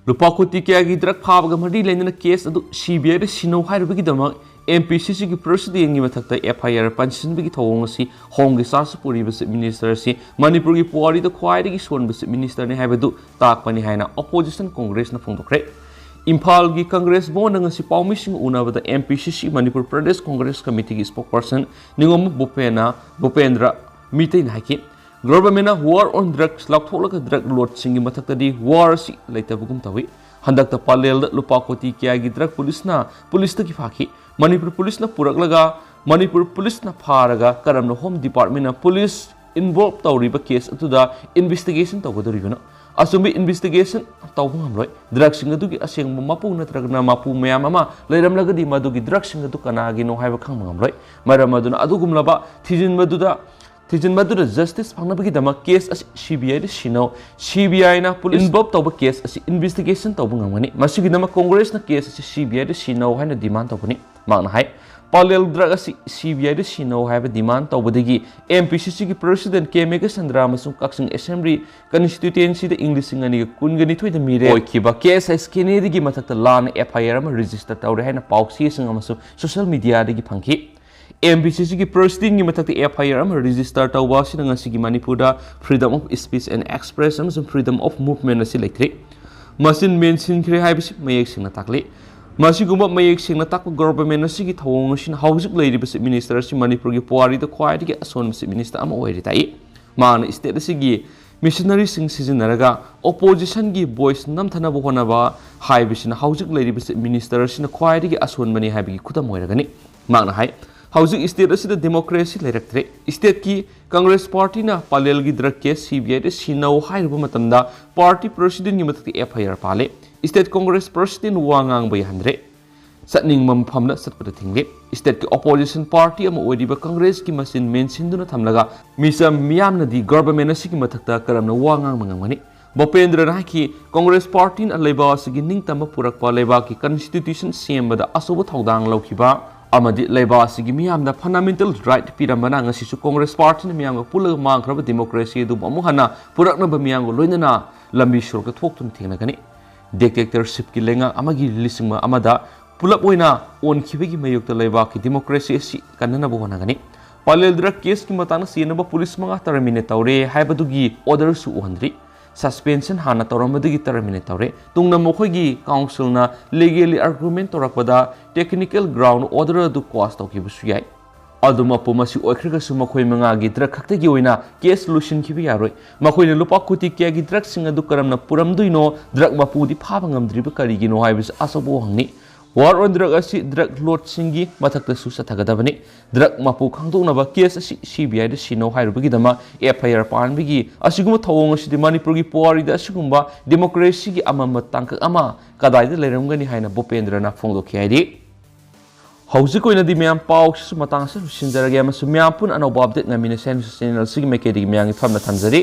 ꯂꯨꯄꯥ ꯀꯣꯇꯤ ꯀꯌꯥꯒꯤ drug ꯐꯥꯕꯒ ꯃꯔꯤ ꯂꯩꯅꯅ case ꯑꯗꯨ CBIꯗ ꯁꯤꯟꯅꯧ ꯍꯥꯏꯔꯨꯕꯒꯤꯗꯃꯛ MPCCꯒꯤ presidentꯒꯤ ꯃꯊꯛꯇ FIR ꯄꯟꯁꯤꯟꯕꯒꯤ ꯊꯧꯑꯣꯡ ꯑꯁꯤ ꯍꯣꯝꯒꯤ ꯆꯥꯔꯖ ꯄꯨꯔꯤꯕ Chief Minister ꯑꯁꯤ ꯃꯅꯤꯄꯨꯔꯒꯤ ꯄꯨꯋꯥꯔꯤꯗ ꯈ꯭ꯋꯥꯏꯗꯒꯤ ꯁꯣꯟꯕ Chief Ministerꯅꯤ ꯍꯥꯏꯕꯗꯨ ꯇꯥꯛꯄꯅꯤ ꯍꯥꯏꯅ opposition Congressꯅ ꯐꯣꯡꯗꯣꯛꯈ꯭ꯔꯦ꯫ ꯏꯝꯐꯥꯜꯒꯤ Congress ꯚꯋꯟꯗ ꯉꯁꯤ ꯄꯥꯎꯃꯤꯁꯤꯡꯒ ꯎꯅꯕꯗ MPCC Manipur Pradesh Congress Committeeꯒꯤ spokesperson ꯅꯤꯉꯣꯝꯕꯝ ꯚꯨꯄꯦꯅ, ꯚꯨꯄꯦꯟꯗ꯭ꯔ ꯃꯤꯇꯩꯅ ꯍꯥꯏꯈꯤ, Governmentꯅ war on drugs ꯂꯥꯎꯊꯣꯛꯂꯒ drug lordꯁꯤꯡꯒꯤ ꯃꯊꯛꯇꯗꯤ war ꯑꯁꯤ ꯂꯩꯇꯕꯒꯨꯝ ꯇꯧꯏ꯫ ꯍꯟꯗꯛꯇ ꯄꯥꯂꯦꯜꯗ ꯂꯨꯄꯥ ꯀꯣꯇꯤ ꯀꯌꯥꯒꯤ drug policeꯅ policeꯇꯒꯤ ꯐꯥꯈꯤ꯫ ꯃꯅꯤꯄꯨꯔ policeꯅ ꯄꯨꯔꯛꯂꯒ ꯃꯅꯤꯄꯨꯔ policeꯅ ꯐꯥꯔꯒ ꯀꯔꯝꯅ Home Departmentꯅ police involve ꯇꯧꯔꯤꯕ case ꯑꯗꯨꯗ investigation ꯇꯧꯒꯗꯧꯔꯤꯕꯅꯣ? ꯑꯆꯨꯝꯕ investigation ꯇꯧꯕ ꯉꯝꯂꯣꯏ꯫ Drugꯁꯤꯡ ꯑꯗꯨꯒꯤ ꯑꯁꯦꯡꯕ ꯃꯄꯨ ꯅꯠꯇ꯭ꯔꯒꯅ ꯃꯄꯨ ꯃꯌꯥꯝ ꯑꯃ ꯂꯩꯔꯝꯂꯒꯗꯤ ꯃꯗꯨꯒꯤ drugꯁꯤꯡ ꯑꯗꯨ ꯀꯅꯥꯒꯤꯅꯣ ꯍꯥꯏꯕ ꯈꯪꯕ ꯉꯝꯂꯣꯏ꯫ ꯃꯔꯝ ꯑꯗꯨꯅ ꯑꯗꯨꯒꯨꯝꯂꯕ ꯊꯤꯖꯤꯟꯕꯗꯨꯗ ꯊꯤꯖꯤꯟꯕꯗꯨꯗ justice ꯐꯪꯅꯕꯒꯤꯗꯃꯛ case ꯑꯁꯤ CBIꯗ ꯁꯤꯟꯅꯧ꯫ CBIꯅ police involve ꯇꯧꯕ case ꯑꯁꯤ investigation ꯇꯧꯕ ꯉꯝꯒꯅꯤ꯫ ꯃꯁꯤꯒꯤꯗꯃꯛ Congressꯅ case ꯑꯁꯤ CBIꯗ ꯁꯤꯟꯅꯧ ꯍꯥꯏꯅ demand ꯇꯧꯒꯅꯤ꯫ ꯃꯍꯥꯛꯅ ꯍꯥꯏ, ꯄꯥꯂꯦꯜ drug ꯑꯁꯤ CBIꯗ ꯁꯤꯟꯅꯧ ꯍꯥꯏꯕ demand ꯇꯧꯕꯗꯒꯤ MPCCꯒꯤ President ꯀꯦ ꯃꯦꯘꯆꯟꯗ꯭ꯔ ꯑꯃꯁꯨꯡ ꯀꯛꯆꯤꯡ Assembly Constituencyꯗ ꯏꯪ ꯂꯤꯁꯤꯡ ꯑꯅꯤꯒ ꯀꯨꯟꯒ ꯅꯤꯊꯣꯏꯗ ꯃꯤꯔꯦꯞ ꯑꯣꯏꯈꯤꯕ ꯀꯦ ꯑꯦꯁ ꯑꯦꯁ ꯀꯦꯅꯦꯗꯤꯒꯤ ꯃꯊꯛꯇ ꯂꯥꯟꯅ FIR ꯑꯃ register ꯇꯧꯔꯦ ꯍꯥꯏꯅ ꯄꯥꯎꯆꯦꯁꯤꯡ ꯑꯃꯁꯨꯡ social mediaꯗꯒꯤ ꯐꯪꯈꯤ꯫ MPCCꯒꯤ Presidentꯒꯤ ꯃꯊꯛꯇ FIR ꯑꯃ register ꯇꯧꯕ ꯑꯁꯤꯅ ꯉꯁꯤꯒꯤ ꯃꯅꯤꯄꯨꯔꯗ freedom of speech and expression ꯑꯃꯁꯨꯡ freedom of movement ꯑꯁꯤ ꯂꯩꯇ꯭ꯔꯦ꯫ ꯃꯁꯤ ꯃꯦꯟꯁꯤꯟꯈ꯭ꯔꯦ ꯍꯥꯏꯕꯁꯤ ꯃꯌꯦꯛ ꯁꯦꯡꯅ ꯇꯥꯛꯂꯤ꯫ ꯃꯁꯤꯒꯨꯝꯕ ꯃꯌꯦꯛ ꯁꯦꯡꯅ ꯇꯥꯛꯄ government ꯑꯁꯤꯒꯤ ꯊꯧꯑꯣꯡ ꯑꯁꯤꯅ ꯍꯧꯖꯤꯛ ꯂꯩꯔꯤꯕ Chief Minister ꯑꯁꯤ ꯃꯅꯤꯄꯨꯔꯒꯤ ꯄꯨꯋꯥꯔꯤꯗ ꯈ꯭ꯋꯥꯏꯗꯒꯤ ꯑꯁꯣꯟꯕ Chief Minister ꯑꯃ ꯑꯣꯏꯔꯦ ꯇꯥꯛꯏ꯫ ꯃꯍꯥꯛꯅ state ꯑꯁꯤꯒꯤ missionaryꯁꯤꯡ ꯁꯤꯖꯤꯟꯅꯔꯒ oppositionꯒꯤ voice ꯅꯝꯊꯅꯕ ꯍꯣꯠꯅꯕ ꯍꯥꯏꯕꯁꯤꯅ ꯍꯧꯖꯤꯛ ꯂꯩꯔꯤꯕ Chief Minister ꯑꯁꯤꯅ ꯈ꯭ꯋꯥꯏꯗꯒꯤ ꯑꯁꯣꯟꯕꯅꯤ ꯍꯥꯏꯕꯒꯤ ꯈꯨꯗꯝ ꯑꯣꯏꯔꯒꯅꯤ꯫ ꯃꯍꯥꯛꯅ ꯍꯥꯏ, ꯍꯧꯖꯤꯛ state ꯑꯁꯤꯗ democracy ꯂꯩꯔꯛꯇ꯭ꯔꯦ꯫ Stateꯀꯤ Congress Partyꯅ ꯄꯥꯂꯦꯜꯒꯤ drug case CBIꯗ ꯁꯤꯟꯅꯧ ꯍꯥꯏꯔꯨꯕ ꯃꯇꯝꯗ party Presidentꯀꯤ ꯃꯊꯛꯇ FIR ꯄꯥꯜꯂꯦ꯫ State Congress President ꯋꯥ ꯉꯥꯡꯕ ꯌꯥꯍꯟꯗ꯭ꯔꯦ꯫ ꯆꯠꯅꯤꯡꯕ ꯃꯐꯝꯗ ꯆꯠꯄꯗ ꯊꯤꯡꯂꯦ꯫ Stateꯀꯤ opposition party ꯑꯃ ꯑꯣꯏꯔꯤꯕ Congressꯀꯤ ꯃꯆꯤꯟ ꯃꯦꯟꯁꯤꯟꯗꯨꯅ ꯊꯝꯂꯒ ꯃꯤꯆꯝ ꯃꯤꯌꯥꯝꯅꯗꯤ government ꯑꯁꯤꯒꯤ ꯃꯊꯛꯇ ꯀꯔꯝꯅ ꯋꯥ ꯉꯥꯡꯕ ꯉꯝꯒꯅꯤ? ꯚꯨꯄꯦꯟꯗ꯭ꯔꯅ ꯍꯥꯏꯈꯤ, Congress Partyꯅ ꯂꯩꯕꯥꯛ ꯑꯁꯤꯒꯤ ꯅꯤꯡꯇꯝꯕ ꯄꯨꯔꯛꯄ, ꯂꯩꯕꯥꯛꯀꯤ constitution ꯁꯦꯝꯕꯗ ꯑꯆꯧꯕ ꯊꯧꯗꯥꯡ ꯂꯧꯈꯤꯕ ꯑꯃꯗꯤ ꯂꯩꯕꯥꯛ ꯑꯁꯤꯒꯤ ꯃꯤꯌꯥꯝꯗ fundamental right ꯄꯤꯔꯝꯕꯅ ꯉꯁꯤꯁꯨ Congress Partyꯅ ꯃꯤꯌꯥꯝꯒ ꯄꯨꯜꯂꯒ ꯃꯥꯡꯈ꯭ꯔꯕ democracy ꯑꯗꯨꯕꯨ ꯑꯃꯨꯛ ꯍꯟꯅ ꯄꯨꯔꯛꯅꯕ ꯃꯤꯌꯥꯝꯒ ꯂꯣꯏꯅꯅ ꯂꯝꯕꯤ ꯁꯣꯔꯣꯛꯇ ꯊꯣꯛꯇꯨꯅ ꯊꯦꯡꯅꯒꯅꯤ꯫ Dictatorshipꯀꯤ ꯂꯩꯉꯥꯛ ꯑꯃꯒꯤ ꯂꯤꯁꯤꯡ ꯑꯃꯗ ꯄꯨꯂꯞ ꯑꯣꯏꯅ ꯑꯣꯟꯈꯤꯕꯒꯤ ꯃꯥꯌꯣꯛꯇ ꯂꯩꯕꯥꯛꯀꯤ democracy ꯑꯁꯤ ꯀꯟꯅꯅꯕ ꯍꯣꯠꯅꯒꯅꯤ꯫ ꯄꯥꯂꯦꯜ drug caseꯀꯤ ꯃꯇꯥꯡꯗ ꯆꯦꯟꯅꯕ police ꯃꯉꯥ terminate ꯇꯧꯔꯦ ꯍꯥꯏꯕꯗꯨꯒꯤ orderꯁꯨ ꯎꯍꯟꯗ꯭ꯔꯤ꯫ Suspension ꯍꯥꯟꯅ ꯇꯧꯔꯝꯕꯗꯒꯤ terminate ꯇꯧꯔꯦ꯫ ꯇꯨꯡꯗ ꯃꯈꯣꯏꯒꯤ councilꯅ legally argument ꯇꯧꯔꯛꯄꯗ technical ground order ꯑꯗꯨ quash ꯇꯧꯈꯤꯕꯁꯨ ꯌꯥꯏ꯫ ꯑꯗꯨꯃꯛꯄꯨ ꯃꯁꯤ ꯑꯣꯏꯈ꯭ꯔꯒꯁꯨ ꯃꯈꯣꯏ ꯃꯉꯥꯒꯤ ꯗ꯭ꯔꯒ ꯈꯛꯇꯒꯤ ꯑꯣꯏꯅ ꯀꯦꯁ ꯂꯣꯏꯁꯤꯟꯈꯤꯕ ꯌꯥꯔꯣꯏ꯫ ꯃꯈꯣꯏꯅ ꯂꯨꯄꯥ ꯀꯣꯇꯤ ꯀꯌꯥꯒꯤ ꯗ꯭ꯔꯒꯁꯤꯡ ꯑꯗꯨ ꯀꯔꯝꯅ ꯄꯨꯔꯝꯗꯣꯏꯅꯣ, ꯗ꯭ꯔꯒ ꯃꯄꯨꯗꯤ ꯐꯥꯕ ꯉꯝꯗ꯭ꯔꯤꯕ ꯀꯔꯤꯒꯤꯅꯣ ꯍꯥꯏꯕꯁꯤ ꯑꯆꯧꯕ ꯋꯥꯍꯪꯅꯤ꯫ War on Drug ꯑꯁꯤ ꯗ꯭ꯔꯒ ꯂꯣꯔꯗꯁꯤꯡꯒꯤ ꯃꯊꯛꯇꯁꯨ ꯆꯠꯊꯒꯗꯕꯅꯤ꯫ ꯗ꯭ꯔꯒ ꯃꯄꯨ ꯈꯪꯗꯣꯛꯅꯕ ꯀꯦꯁ ꯑꯁꯤ ꯁꯤ ꯕꯤ ꯑꯥꯏꯗ ꯁꯤꯟꯅꯧ ꯍꯥꯏꯔꯨꯕꯒꯤꯗꯃꯛ ꯑꯦꯐ ꯑꯥꯏ ꯑꯥꯔ ꯄꯥꯟꯕꯒꯤ ꯑꯁꯤꯒꯨꯝꯕ ꯊꯧꯑꯣꯡ ꯑꯁꯤꯗꯤ ꯃꯅꯤꯄꯨꯔꯒꯤ ꯄꯨꯋꯥꯔꯤꯗ ꯑꯁꯤꯒꯨꯝꯕ ꯗꯦꯃꯣꯀ꯭ꯔꯦꯁꯤꯒꯤ ꯑꯃꯝꯕ ꯇꯥꯡꯀꯛ ꯑꯃ ꯀꯗꯥꯏꯗ ꯂꯩꯔꯝꯒꯅꯤ ꯍꯥꯏꯅ ꯚꯨꯄꯦꯟꯗ꯭ꯔꯅ ꯐꯣꯡꯗꯣꯛꯈꯤ ꯍꯥꯏꯔꯤ꯫ ꯍꯧꯖꯤꯛ ꯑꯣꯏꯅꯗꯤ ꯃꯌꯥꯝ ꯄꯥꯎꯁꯤꯁꯨ ꯃꯇꯥꯡ ꯑꯁꯤꯗ ꯂꯣꯏꯁꯤꯟꯖꯔꯒꯦ ꯑꯃꯁꯨꯡ ꯃꯌꯥꯝ ꯄꯨꯟꯅ ꯑꯅꯧꯕ ꯑꯞꯗꯦꯠ ꯉꯥꯏꯃꯤꯟꯅꯁꯦ ꯍꯥꯏꯅꯁꯨ ꯆꯦꯅꯦꯜ ꯑꯁꯤꯒꯤ ꯃꯥꯏꯀꯩꯗꯒꯤ ꯃꯌꯥꯝꯒꯤ ꯐꯝꯅ ꯊꯝꯖꯔꯤ꯫